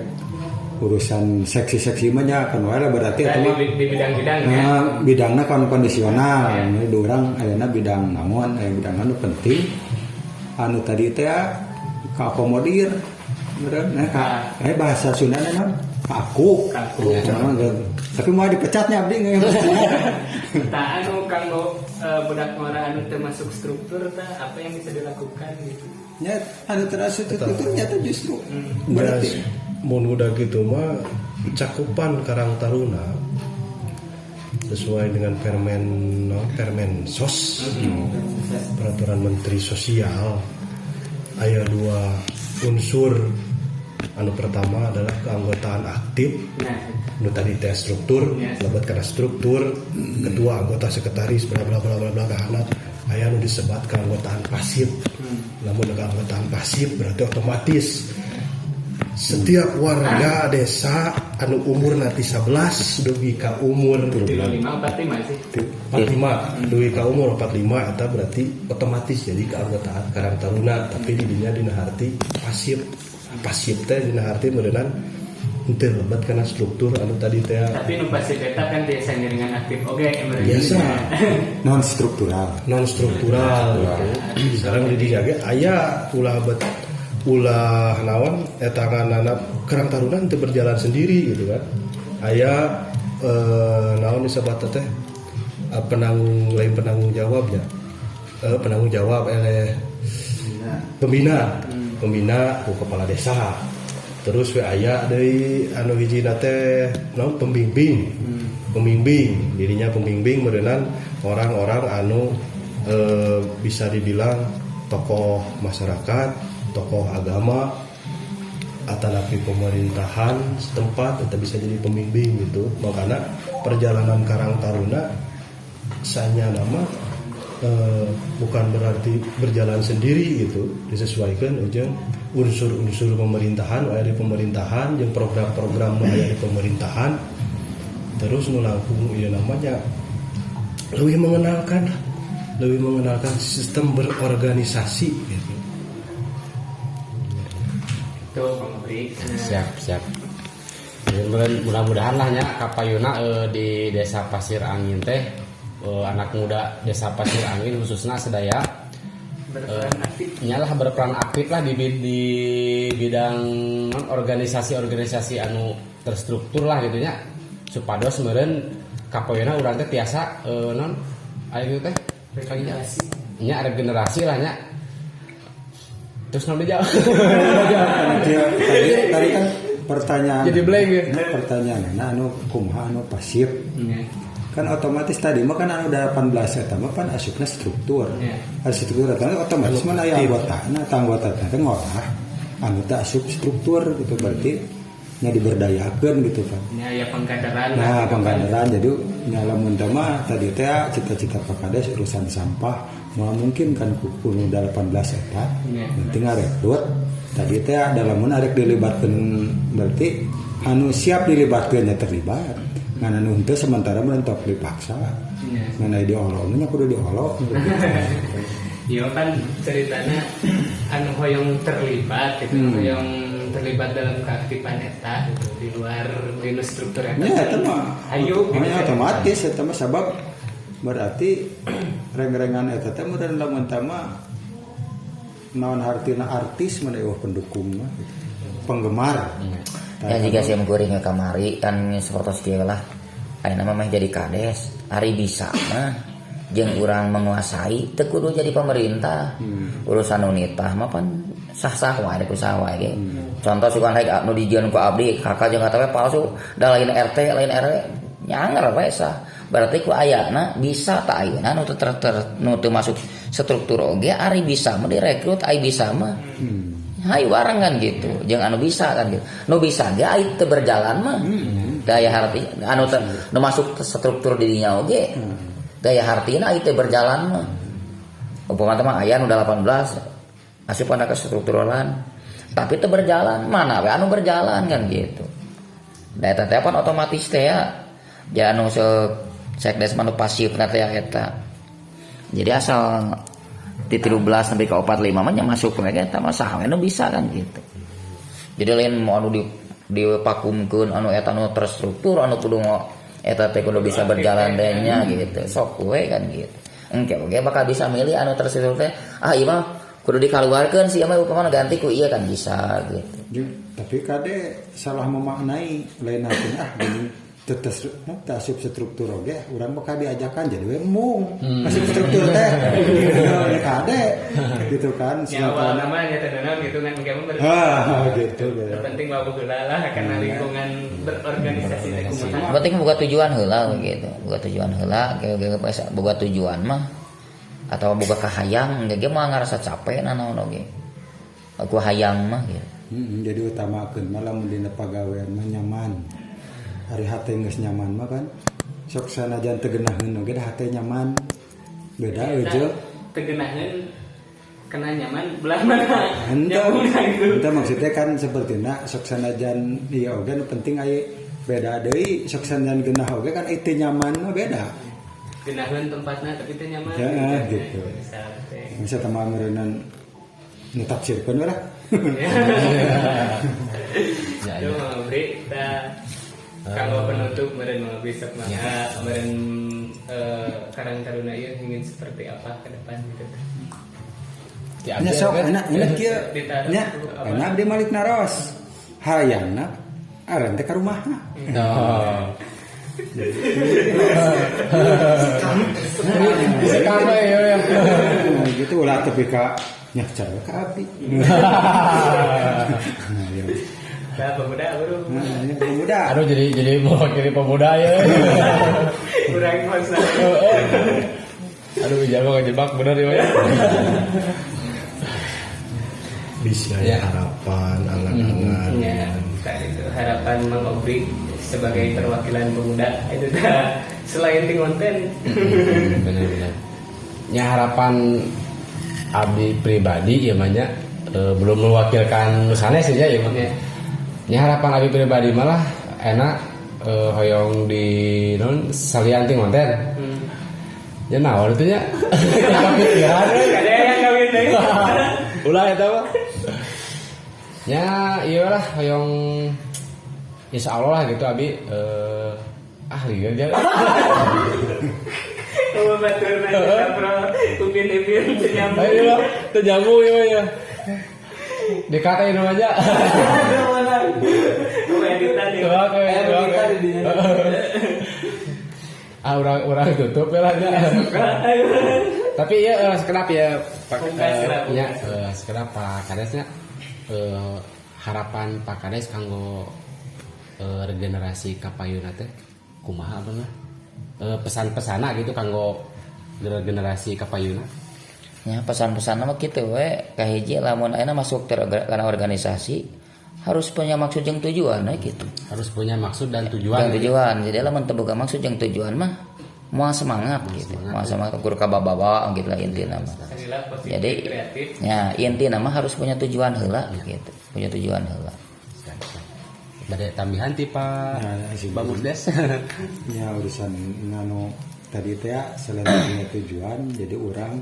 urusan seksi-seksi mah nya kan wae lah berarti eta Nah, mah di bidang-bidang ya. Nah, bidangna kan kondisional. Ini urang ayeuna bidang naon, aya bidang anu penting. Anu tadi teh kaakomodir. Bener, nah, ka, bahasa Sundana naon? Ka aku. Ka aku. Nah, gitu. Tapi mau dipecatnya abdi nggak? Tah anu kanggo budak ngora anu teu masuk struktur tah apa yang bisa dilakukan gitu. Ya, anu terasa itu ternyata justru berarti Mun udah gitu mah cakupan Karang Taruna sesuai dengan Permen no, Permen Sos, Peraturan Menteri Sosial, aya dua unsur. Anu pertama adalah keanggotaan aktif, Nah, nu tadi teh struktur, Yes. lebet kana struktur, ketua, anggota, sekretaris, bla bla bla bla bla kahanap. Aya nu disebat keanggotaan pasif. Namun keanggotaan pasif berarti otomatis setiap warga desa anu umur nanti 11 dugi ka umur 35, 45 sih. 45, dugi ka umur 45, eta berarti otomatis jadi keanggotaan Karang Taruna, tapi di dinya dina harti pasif. Pasif teh dina harti meureunan henteu lebet kana struktur anu tadi teh. Tapi nu pasif eta kan biasa ngiringan aktif oge emang. Biasa. Non struktural. Non struktural gitu. Sekarang di dinya ge aya, ulah bet ulah naon eta nganana Karang Taruna teu berjalan sendiri gitu kan. Aya naon disebut teh penanggung, lain penanggung jawabnya, penanggung jawab pembina, pembina ku kepala desa. Terus we aya deui anu hiji teh naon, pembimbing. Pembimbing dirinya, pembimbing meureunan orang-orang anu bisa dibilang tokoh masyarakat, tokoh agama, atanapi pemerintahan setempat atau bisa jadi pembimbing gitu. Makanya perjalanan Karang Taruna sanya nama bukan berarti berjalan sendiri gitu, disesuaikan jeung unsur-unsur pemerintahan aya di pemerintahan jeung program-program nu aya di pemerintahan. Terus nu langkung ieu namanya lebih mengenalkan lah, lebih mengenalkan sistem berorganisasi gitu. Tuh, Bang Obri. Siap, siap. Jadi mudah-mudahan lah nya kapayuna di Desa Pasir Angin teh anak muda Desa Pasir Angin khususnya sedaya berperan aktif. Nyalah berperan aktif lah di bidang non organisasi-organisasi anu terstruktur lah gitu nya, supados meureun kapayuna urang teh tiasa non aya gitu teh Regenerasi. Nya regenerasi lah nya. Terus nanti jauh. Tadi, tadi kan pertanyaan Jadi blank ya? Pertanyaan, nah, anu kumaha anu pasif Iya. kan otomatis tadi mah kan anu 18 eta mah kan asupna struktur. Iya. Ada struktur eta otomatis mah aya anggota, nah anggota teh ngolah anu teh asup struktur gitu, berarti nya diberdayakeun gitu kan. Ini aya pengkaderan lah, Nah, gitu kan. Pengkaderan jadi nya lamun teh mah tadi teh cita-cita Pak Kades urusan sampah moal mungkin kan ku nu 18 eta. Iya. Penting ngarekrut tadi teh lamun arek dilibatkeun berarti anu siap dilibatkeun nya terlibat. Ngan anu henteu sementara mah tong dipaksa. Iya. Ngan aya diolo nya kudu diolo. Iya kan ceritanya anu hoyong terlibat gitu, hoyong terlibat dalam keaktifan eta gitu, di luar dina struktur eta. Ya eta mah. Ayo gitu. Makanya otomatis eta mah sabab berarti reng-rengan eta teh meureun lamun teh mah naon hartina artis mun euweuh pendukung mah gitu. Penggemar. Ya jika sim kuring kamari kan seperti kieu lah. Ayeuna mah meh jadi kades, ari bisa mah jeung urang menguasai teu kudu jadi pemerintah. Urusan unitah mah pan sah-sah wae ku saha wae ge. Contoh sugan rek nu dijieun ku abdi, kakak jeung KTP palsu, da lain RT, lain RW, nyanger we sah. Berarti ku ayana bisa tak ayeuna nu teu nu teu masuk struktur oge ari bisa mah direkrut, ari bisa mah. Hayu bareng kan gitu, jeung anu bisa kan gitu. Nu bisa ge ari teu berjalan mah. Daya harti anu teu nu masuk struktur di dinya oge. Daya hartina ari teu berjalan mah. Umpama teh mah aya nu 18 asup kana ke strukturalan. Tapi teu berjalan, mana we anu berjalan kan gitu. Da eta teh pan otomatis teh ya. Ja anu sekdes mah nu pasif na teh ya eta. Jadi asal di 13 sampai ke 45 mah nya masuk we eta mah saha we nu bisa kan gitu. Jadi lain mau anu dipakumkeun anu eta anu terstruktur anu kudu eta teh kudu bisa berjalan teh nya gitu. Sok we kan gitu. Engke oge bakal bisa milih anu terstruktur teh, ah ieu mah kudu dikaluarkeun sih mah upamana ganti ku ieu kan bisa gitu. Jeung, tapi kade salah memaknai, lain artinya ah gini tetes teu asup struktur oge urang bakal diajakan jadi we embung asup struktur teh gitu kade gitu kan. Ya awal namanya teh naon gitu kan engke mah ah gitu gitu. Terpenting wawuh heula lah karena lingkungan berorganisasi teh kumaha. Berarti kan boga tujuan heula gitu. Boga tujuan heula, ge boga tujuan mah atau boga kahayang ge mah ngarasa capek naon oge. Aku hayang mah gitu. Jadi utamakeun mah lamun dina pagawean mah nyaman. Ari hate geus nyaman mah kan sok sanajan teu geunaheun oge da hate nyaman. Beda eujeung. Teu geunaheun kena nyaman belah mana Ente, nyambungna gitu. Ente maksudnya kan sepertina sok sanajan ieu oge nu penting aya beda deui, sok sanajan geunah oge kan itu nyaman mah beda. Geunaheun tempatna tapi teu nyaman. Ya, gitu. Misal teh. Bisa tambah meureunan nu tafsirkeun we lah. Ya, Itu ya. Mang Obri, kita kalau penutup meureun Mang Obri sok mangga meureun Karang Taruna ieu ingin seperti apa ke depan gitu. Ti Nya abdi sok kan? enak enak kieu. Ditaruh Nya apa? enak abdi malik naros. Hayangna aran teh ka rumahna. Oh. Bisa kafe ya ya. Nah, gitu ulah tepi ka nya cara ka abdi. Nah, ya. Nah, pemuda bro. Nah, ini pemuda. Aduh, jadi mewakili pemuda ya. Kurang masa. Aduh, jago ngejebak bener ya. Bisa Ya. harapan, angan-angan. Ya, tadi itu harapan Mang Obri sebagai perwakilan pemuda itu dah selain di konten. Bener-bener. Ya, harapan abdi pribadi ya banyak, belum mewakilkan sanes ya ya. Ya. Ya, harapan abdi pribadi malah enak, hoyong di non salian ti konten. Ya naon itu nya? Kepikiran. Ada yang kawin deui. Ulah eta mah. Ya iyalah hoyong insya Allah lah gitu abi, ah lieur dia. Oh, batur nanya bro, Upin Ipin teu nyambung. Ayo teu nyambung ya ya. Dikatain aja. Ku editan ya. Oke, oke. Ah, urang tutup ya lah. Tapi ya sekedap ya Pak, Pungkas lah, ya, pungkas. Sekedap Pak Kadesnya, harapan Pak Kades kanggo regenerasi kapayuna teh kumaha bener, pesan-pesana gitu kanggo regenerasi kapayuna? Ya, pesan-pesan mah kitu we, kahiji lamun ayeuna masuk kana organisasi harus punya maksud jeung tujuan we gitu. Harus punya maksud dan tujuan. Dan tujuan. Jadi lamun teu boga maksud jeung tujuan mah moal semangat gitu. Moal semangat ukur kababawa gitu lah intina mah. Salila positif Jadi kreatif. ya intina mah harus punya tujuan heula gitu. Punya tujuan heula. Siap, siap. Bade tambahan ti Pak Nah, sih. Bagus Des. Ya, urusan nganu tadi teh ya, selain punya tujuan jadi orang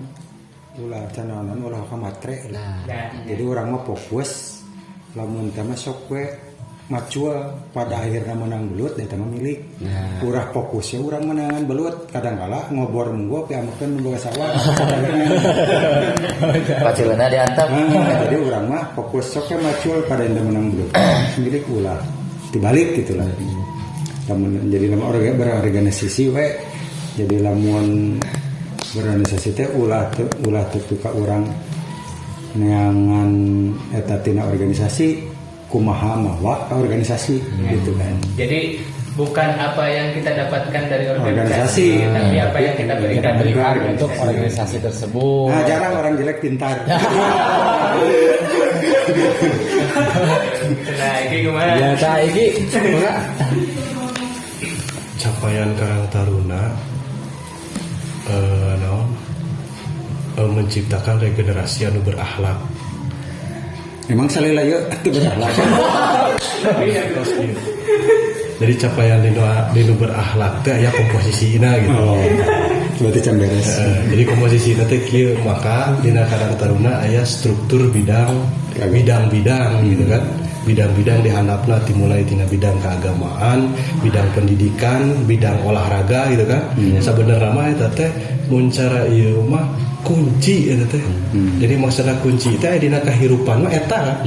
ulah cananan ulah ka matre. Nah. Nah, Jadi orang mah fokus lamun teh mah sok we macul pada akhirnya menang belut eta mah milik. Nah. Urah fokusnya urang menangan belut kadang kala ngobor munggo piamakeun nu boga sawah. Pacileuna diantep. Nah, jadi urang mah fokus sok we macul pada yang menang belut. Milik ulah dibalik gitu lah. Lamun jadi lamun orang berorganisasi we jadi lamun berorganisasi teh ulah teu ka urang neangan eta tina organisasi kumaha mawa ka organisasi gitu kan. Jadi bukan apa yang kita dapatkan dari organisasi, Organisasi. tapi apa yang kita berikan. Kita berikan untuk organisasi tersebut. Nah, jarang orang jelek pintar. Nah, ini gimana? Ya, tah iki kumaha? Capaian Karang Taruna naon, menciptakan regenerasi anu berakhlak. Emang salila yeuh teu berakhlak. Jadi capaian dinu berakhlak teh aya komposisina gitu. Oh. Berarti can beres. Jadi komposisi teh kieu, maka dina Karang Taruna aya struktur bidang bidang-bidang gitu kan. Bidang-bidang dihandapna dimulai tina bidang keagamaan, bidang pendidikan, bidang olahraga gitu kan. Sabenerna mah eta teh mun cara ieu mah kunci eta teh. Jadi maksudna kunci teh dina kahirupan mah eta kan.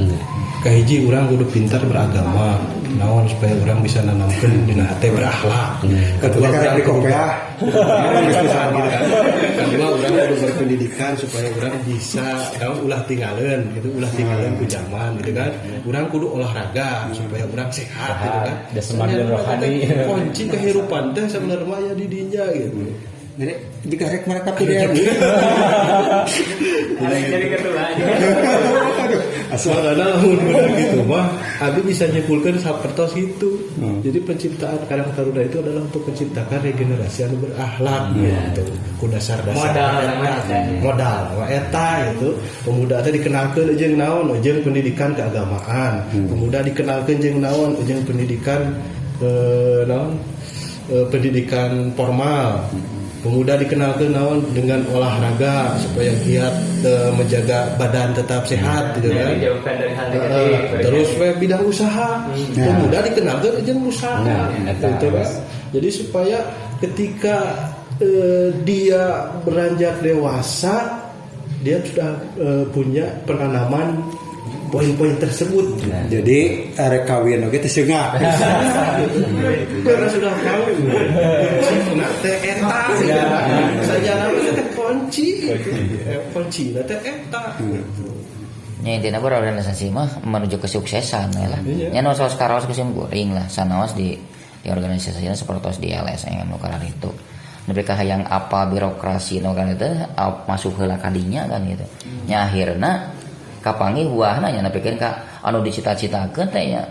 Kahiji urang kudu pintar beragama, naon supaya urang bisa nanamkeun dina hate berakhlak. Kedua Karena urang di kudu kopiah. gitu kan. Kedua urang kudu berpendidikan supaya urang bisa naon ulah tinggalin gitu, ulah tinggalin ku zaman gitu kan. Urang kudu olahraga supaya urang sehat gitu kan. Jasmani dan rohani. Kunci kehidupan teh sebenarnya ya di dinya gitu. Jadi jika rek mereka PDM. Ada yang jadi ketua aja. Aduh, Makanya lamun bener gitu mah abdi bisa nyimpulkan sapertos gitu. Jadi penciptaan Karang Taruna itu adalah untuk menciptakan regenerasi anu berakhlak gitu. Ku dasar-dasar Modal eta. Nama eta. Modal nama eta gitu. Pemuda teh dikenalkeun jeung naon? Jeung pendidikan keagamaan. Pemuda dikenalkeun jeung naon? Jeung pendidikan naon? Pendidikan formal. Pemuda dikenalkan naon dengan olahraga supaya giat menjaga badan tetap sehat gitu kan. Dijauhkan dari hal negatif. Terus we bidang usaha. Pemuda dikenalkan jeung usaha. Nah, eta. Gitu kan. Jadi supaya ketika dia beranjak dewasa dia sudah punya penanaman poin-poin tersebut. Jadi arek kawin oge teh seungah. Karena sudah tahu kunci teh eta saja nama teh kunci kunci teh eta. Nya intinya berorganisasi mah menuju kesuksesan ya lah. Iya. Nya nu saos karaos ku sim kuring lah sanaos di organisasinya seperti di LSM nu itu. Nepi ka hayang apa birokrasi nu kan itu masuk heula kadinya kan gitu. Nya akhirna kapanggih buahna nya nepikeun ka anu dicita-citakeun teh nya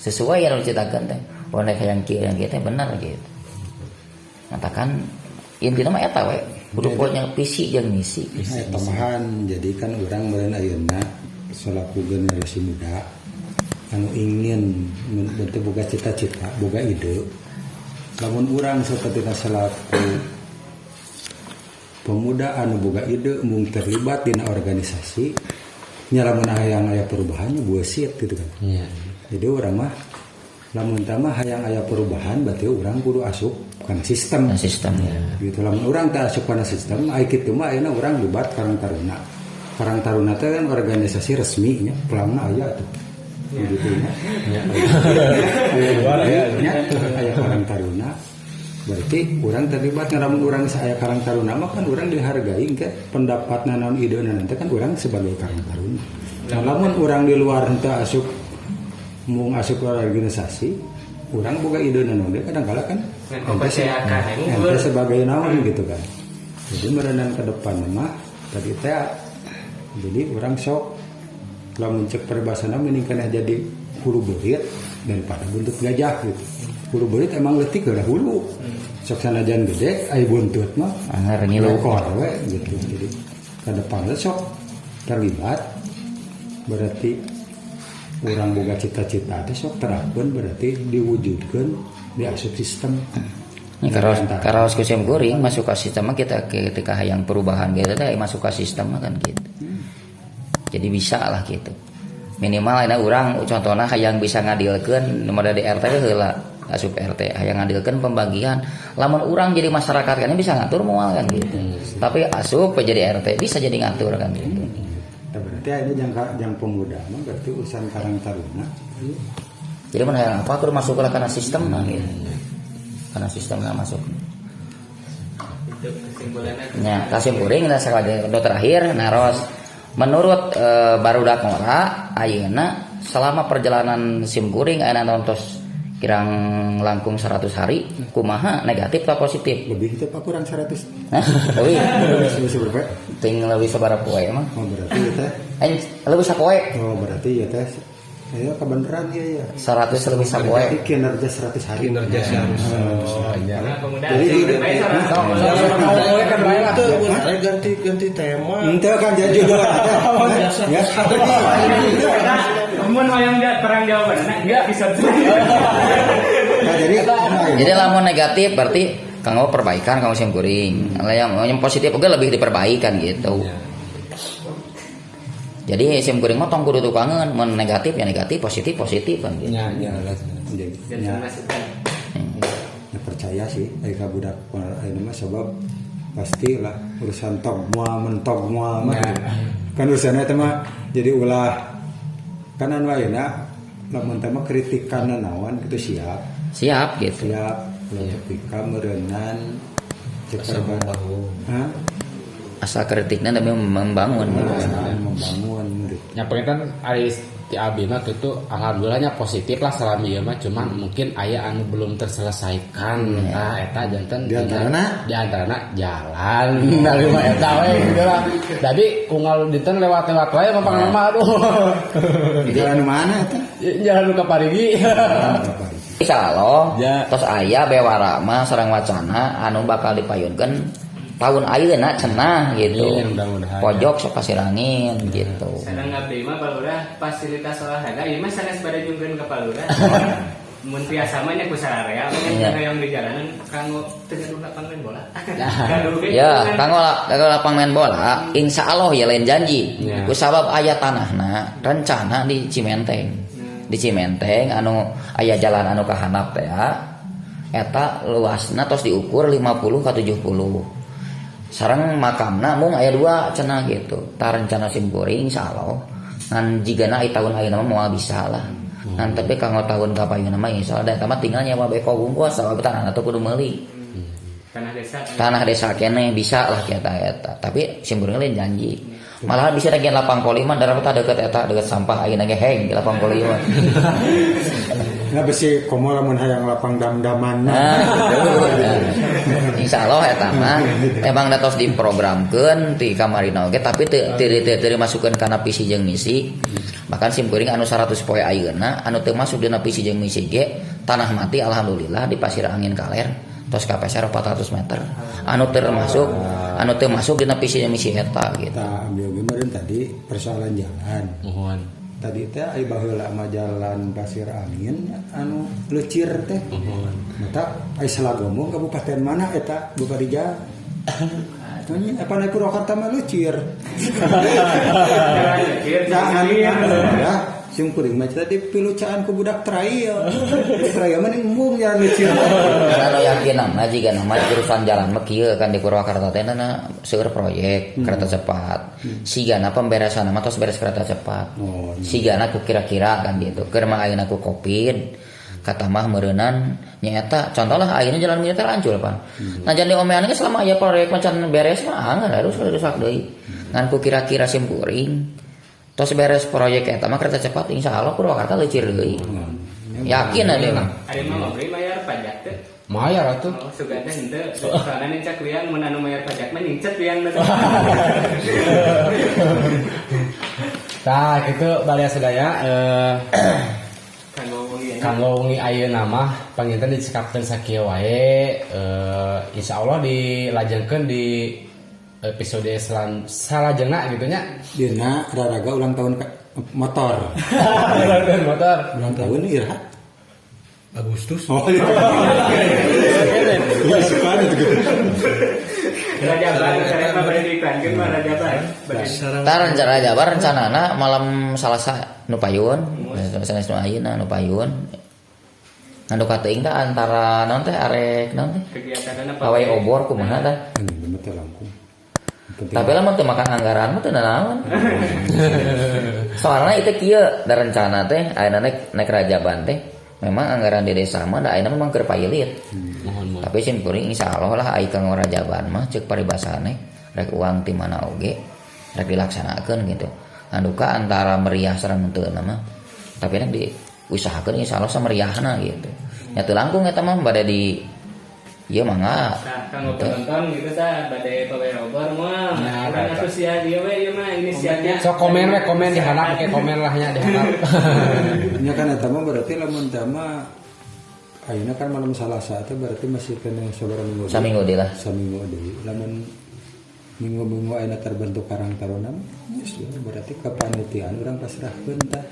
sesuai anu dicitakeun teh. Wah hayang kieu yang kieu teh bener gitu. Matakan intina mah eta we kudu punya visi jeung misi. Nah, tambahan jadi kan urang meureun ayeuna selaku generasi muda anu ingin bentuk boga cita-cita, boga ide. Lamun urang seperti selaku pemuda anu boga ide mung terlibat dina organisasi nya lamun hayang aya perubahannya buesit gitu kan. Iya. Jadi urang mah lamun tama hayang aya perubahan berarti urang kudu asup kana sistem. Nah, sistem. Gitu lamun urang teu asup kana sistem ai kitu mah ayeuna urang libat Karang Taruna. Karang Taruna teh kan organisasi resmi nya, pelangna aya tuh. Gitu nya. Nya aya Karang Taruna. Berarti urang terlibat lamun urang aya Karang Taruna mah kan urang dihargai ke pendapat naon ide nanti kan urang sebagai Karang Taruna. Nah, lamun urang di luar henteu asup mung asup ke organisasi, urang boga ide naon deui kadang kala kan Ngan kepercayakan, ente sebagai naon gitu kan. Jadi merenang ke depan mah tadi teh jadi urang sok lamun cek peribahasana mending keneh jadi hulu beurit daripada buntut gajah gitu. Hulu beurit emang leutik udah hulu. Sok sanajan gede ai buntut mah Anger ngilu. lekor we gitu. Jadi ke depan sok terlibat berarti urang boga cita-cita teh sok terapkeun berarti diwujudkeun di asup sistem. Ya, karaos karaos ku sim kuring masuk ke sistem mah kita ketika hayang perubahan gitu teh masuk ke sistem mah kan gitu. Jadi bisa lah gitu. Minimal ini urang contohnya hayang bisa ngadilkeun nu di RT heula asup RT hayang ngadilkeun pembagian lamun urang jadi masyarakat kan bisa ngatur moal kan gitu. Tapi asup jadi RT bisa jadi ngatur kan gitu. Nah, berarti ini jang jang pemuda mah berarti urusan Karang Taruna. Jadi mun hayang apa kudu masuk lah karena sistem mah gitu. Karena sistemnya masuk. Itu kesimpulannya. Ya, kasim kuring nah sekali lagi terakhir naros menurut barudak ngora ayeuna selama perjalanan sim kuring ayeuna nontos kirang langkung 100 hari kumaha negatif atau positif? Lebih itu Pak kurang 100. Hah? Lebih Lebih seberapa? ting lebih sabaraha poe mah. Oh berarti ya teh. Aing lebih sapoe. Oh berarti ya teh. Ya kebenaran ya ya. 100 lebih sapoe. Berarti kinerja 100 hari. Kinerja harus. Oh iya. Nah, pemuda Jadi sing hidup- bae kan bae lah. Itu ganti ganti tema. Ente kan jadi judul ya. Mun hoyong terang jawabanna enggak bisa. Nah, jadi Jadi lamun negatif berarti kanggo perbaikan kanggo sim kuring. Lah yang positif oge lebih diperbaikan gitu. Jadi sim kuring mah tong kudu tukangeun, mun negatif ya negatif, positif positif kan gitu. Ya, ya, Jadi, Dan ya, masukan. ya percaya sih ka budak ini mah sebab pastilah urusan tok moal mentok moal mah gitu. Kan urusannya itu mah jadi ulah kan anu ayeuna lamun teh mah kritikan naon gitu siap. Siap gitu. Siap ulah ketika meureunan cek Asal membangun. Hah? Asal kritiknya demi membangun gitu. Asal membangun gitu. Ya pengen kan ari Ti abdi mah kitu, alhamdulillahnya positif lah selama ieu mah, cuman mungkin aya anu belum terselesaikan. Nah, eta janten Di antarana? Di antarana jalan dari mah eta we gitu lah. Jadi unggal dinten lewat-lewat wae mah mah, aduh. Jalan mana eta? Jalan nu ka Parigi. Insya Allah Ya. tos aya bewara mah sareng wacana anu bakal dipayunkeun tahun ayeuna cenah gitu. Amin, mudah-mudahan. Pojok sok Pasirangin gitu. Sareng abdi mah, Pak Lurah, fasilitas olahraga ieu mah sanes bade nyungkeun ka Pak Lurah. Mun tiasa mah nya ku sararea we hoyong di jalanan kanggo teu gaduh lapang main bola. Gaduh ge Ya, kan. Kanggo lapang main bola, insya Allah ya, lain janji. Ya. Ku sabab aya tanahna, rencana di Cimenteng. Di Cimenteng anu aya jalan anu kahandap teh ya. Eta luasna tos diukur 50 ka 70. Sareng makamna mung aya dua cenah gitu. Tah, rencana simkuring insyaallah ngan jigana ai tahun ayeuna mah moal bisa lah. Ngan tapi kanggo tahun kapayunna mah insyaallah da eta mah tinggal nyewa beko wungkul, sabab tanahna teh kudu meuli. Tanah desa. Tanah desa kene bisa lah kita eta, tapi simkuring lain janji, malahan bisa lagi lapang voli mah darah deket eta, deket sampah ayeuna ge heng di lapang voli mah. Nggak besi komo lamun hayang lapang dam-daman. Nah, gitu. Insya Allah eta mah emang da tos diprogramkeun ti kamarina oge, tapi teu teu teu teu dimasukkeun kana visi jeung misi. Bahkan simkuring anu 100 poe ayeuna anu teu masuk dina visi jeung misi ge tanah mati, alhamdulillah di Pasir Angin Kaler tos kapeser 400 meter anu termasuk anu teu masuk dina visi jeung misi eta gitu. Kita ambil oge meureun tadi persoalan jalan. Mohon. Tadi teh ai baheula mah jalan Pasir Angin anu leucir teh. Mohon. Mata ai Selagombong kabupaten mana eta, Bapak Rijal? Tanya apa naik Purwakarta mah leucir. Nah, ya, sim kuring mah tadi pilucaan ku budak trail. Trail mah embung jalan leucir. Anu yakin mah jiga nama jurusan jalan mah kieu kan, di Purwakarta teh na seueur proyek kereta cepat. Sigana pemberesan mah tos beres kereta cepat. Oh, iya. Sigana ku kira-kira kan gitu. Keur mah ayeuna ku Covid kata mah meureunan nyaeta contohlah ayeuna jalan militer hancur pan. Nah, jadi omean ge selama aya proyek macan beres mah anggar harus rusak deui. Ngan ku kira-kira sim kuring tos beres proyek eta mah kereta cepat, insya Allah Purwakarta leucir deui. Yakin ada mah. Ari mah ngobrol bayar pajak teh. Mayar atuh. Oh, sugan teh henteu. Soalnya nincak liang mun anu bayar pajak mah nyincet liang teh. Tah, kitu balea sadaya Kanggo wengi ayeuna. Kanggo wengi ayeuna mah panginten dicekapkeun sakieu wae, insyaallah dilajengkeun di episode salajengna gitu nya. Dina raraga ulang tahun motor. Ulang tahun motor. Ulang tahun iraha? Agustus. Oh iya. Iya, suka itu gitu. Rajaban, saya mah bade diiklankeun mah Rajaban. Bade. Sareng Tah, rencana Jabar rencanana malam Salasa nu payun, sanes nu ayeuna nu payun. Ngan duka teuing tah antara naon teh arek naon teh? Kegiatanna Pawai obor kumaha tah? Ini bener teh langkung. Penting. Tapi lamun teu makan anggaran mah teu naon. Soalnya itu kieu da rencana teh ayeuna naik naik Rajaban teh memang anggaran di desa mah da ayeuna memang keur pailit. Mohon mohon. Tapi sim kuring insyaallah lah ai kanggo Rajaban mah ceuk paribasane rek uang ti mana oge rek dilaksanakeun gitu. Ngan duka antara meriah sareng henteu mah, tapi rek diusahakeun insyaallah sameriahna gitu. Nya teu langkung eta mah bade di ieu mangga. Nah, kanggo penonton gitu tah bade pawai obor moal. Ya, Urang eta. atuh sia dieu we ieu mah inisiatif. Sok komen we, komen di handap, pakai komen lah nya di handap. Nya kan eta mah berarti lamun teh mah ayeuna kan malam Salasa teh berarti masih kena sabaraha minggu deui? Saminggu deui lah. Saminggu deui. Lamun minggu-minggu ayeuna terbentuk Karang Taruna mah, geus we, berarti kepanitiaan urang pasrahkeun tah.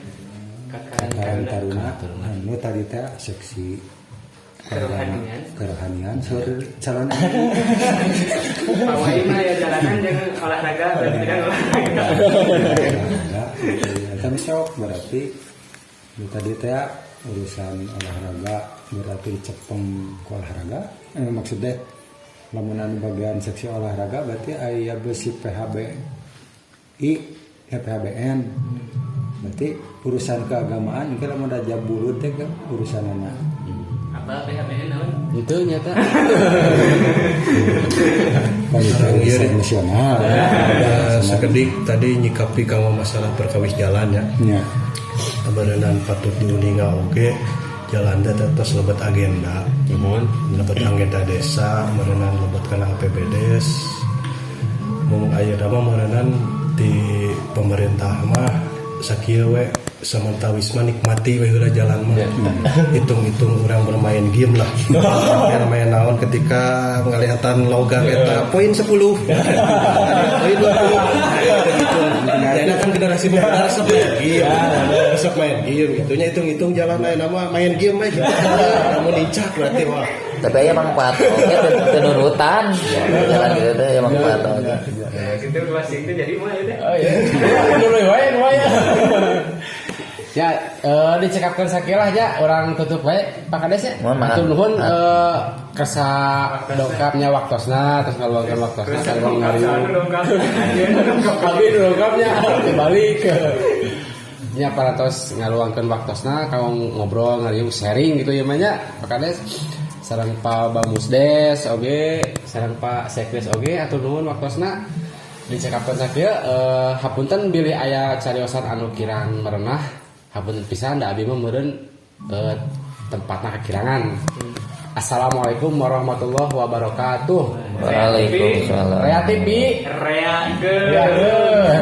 Ka Karang Taruna anu tadi teh seksi Kerohanian. Kerohanian sur calon. Pawai mah ya jalanan jeung olahraga, berarti bidang olahraga. Olahraga eta mah sok berarti nu tadi teh urusan olahraga berarti dicepeng ku olahraga, maksudnya lamun anu bagian seksi olahraga berarti aya besi PHB I ya, PHBN berarti urusan keagamaan engke lamun rajab bulu teh ke urusan anak. Apa PHBN naon? Itu nyata. Komite urusan nasional. Ada sekedik tadi nyikapi kanggo masalah perkawis jalan ya. Ya. Abarenan patut diuninga oge jalan teh tos lebet agenda. Nuhun. Lebet agenda desa, meureunan lebet kana APBDes. Mung ayeuna mah meureunan di pemerintah mah sakieu we, samentawis mah nikmati we heula jalan mah. Hitung-hitung urang bermain game lah. Main main naon ketika ngalihatan logam eta poin 10. Poin 20. Gitu. Ya kan generasi muda resep main game. Resep main game gitu nya, hitung-hitung jalan ayeuna mah main game mah gitu. Namun nincak berarti wah. Tapi aya manfaat oge, teu nurutan. Jalan gitu teh aya manfaat oge. Ya, gitu pasti itu jadi mah ya teh. Oh iya. Dulu wae wae. Ya, dicekapkeun sakieu lah ya, urang tutup wae Pak Kades ya. Mohon maaf. Hatur nuhun kersa dongkapnya waktosna, terus ngaluangkeun waktosna kanggo ngariung. Dongkap. Abi dongkapnya kembali ke nya parantos ngaluangkeun waktosna kanggo ngobrol, ngariung, sharing gitu ya mah nya Pak Kades sareng Pak Bamusdes oge, sareng Pak Sekdes oge, hatur nuhun waktosna. Dicekapkeun sakieu, hapunten bilih aya cariosan anu kirang merenah, hapunten pisan, da abi mah meureun tempatna kekirangan. Assalamualaikum warahmatullahi wabarakatuh. Waalaikumsalam. Rea TV. Rea ke. Rea.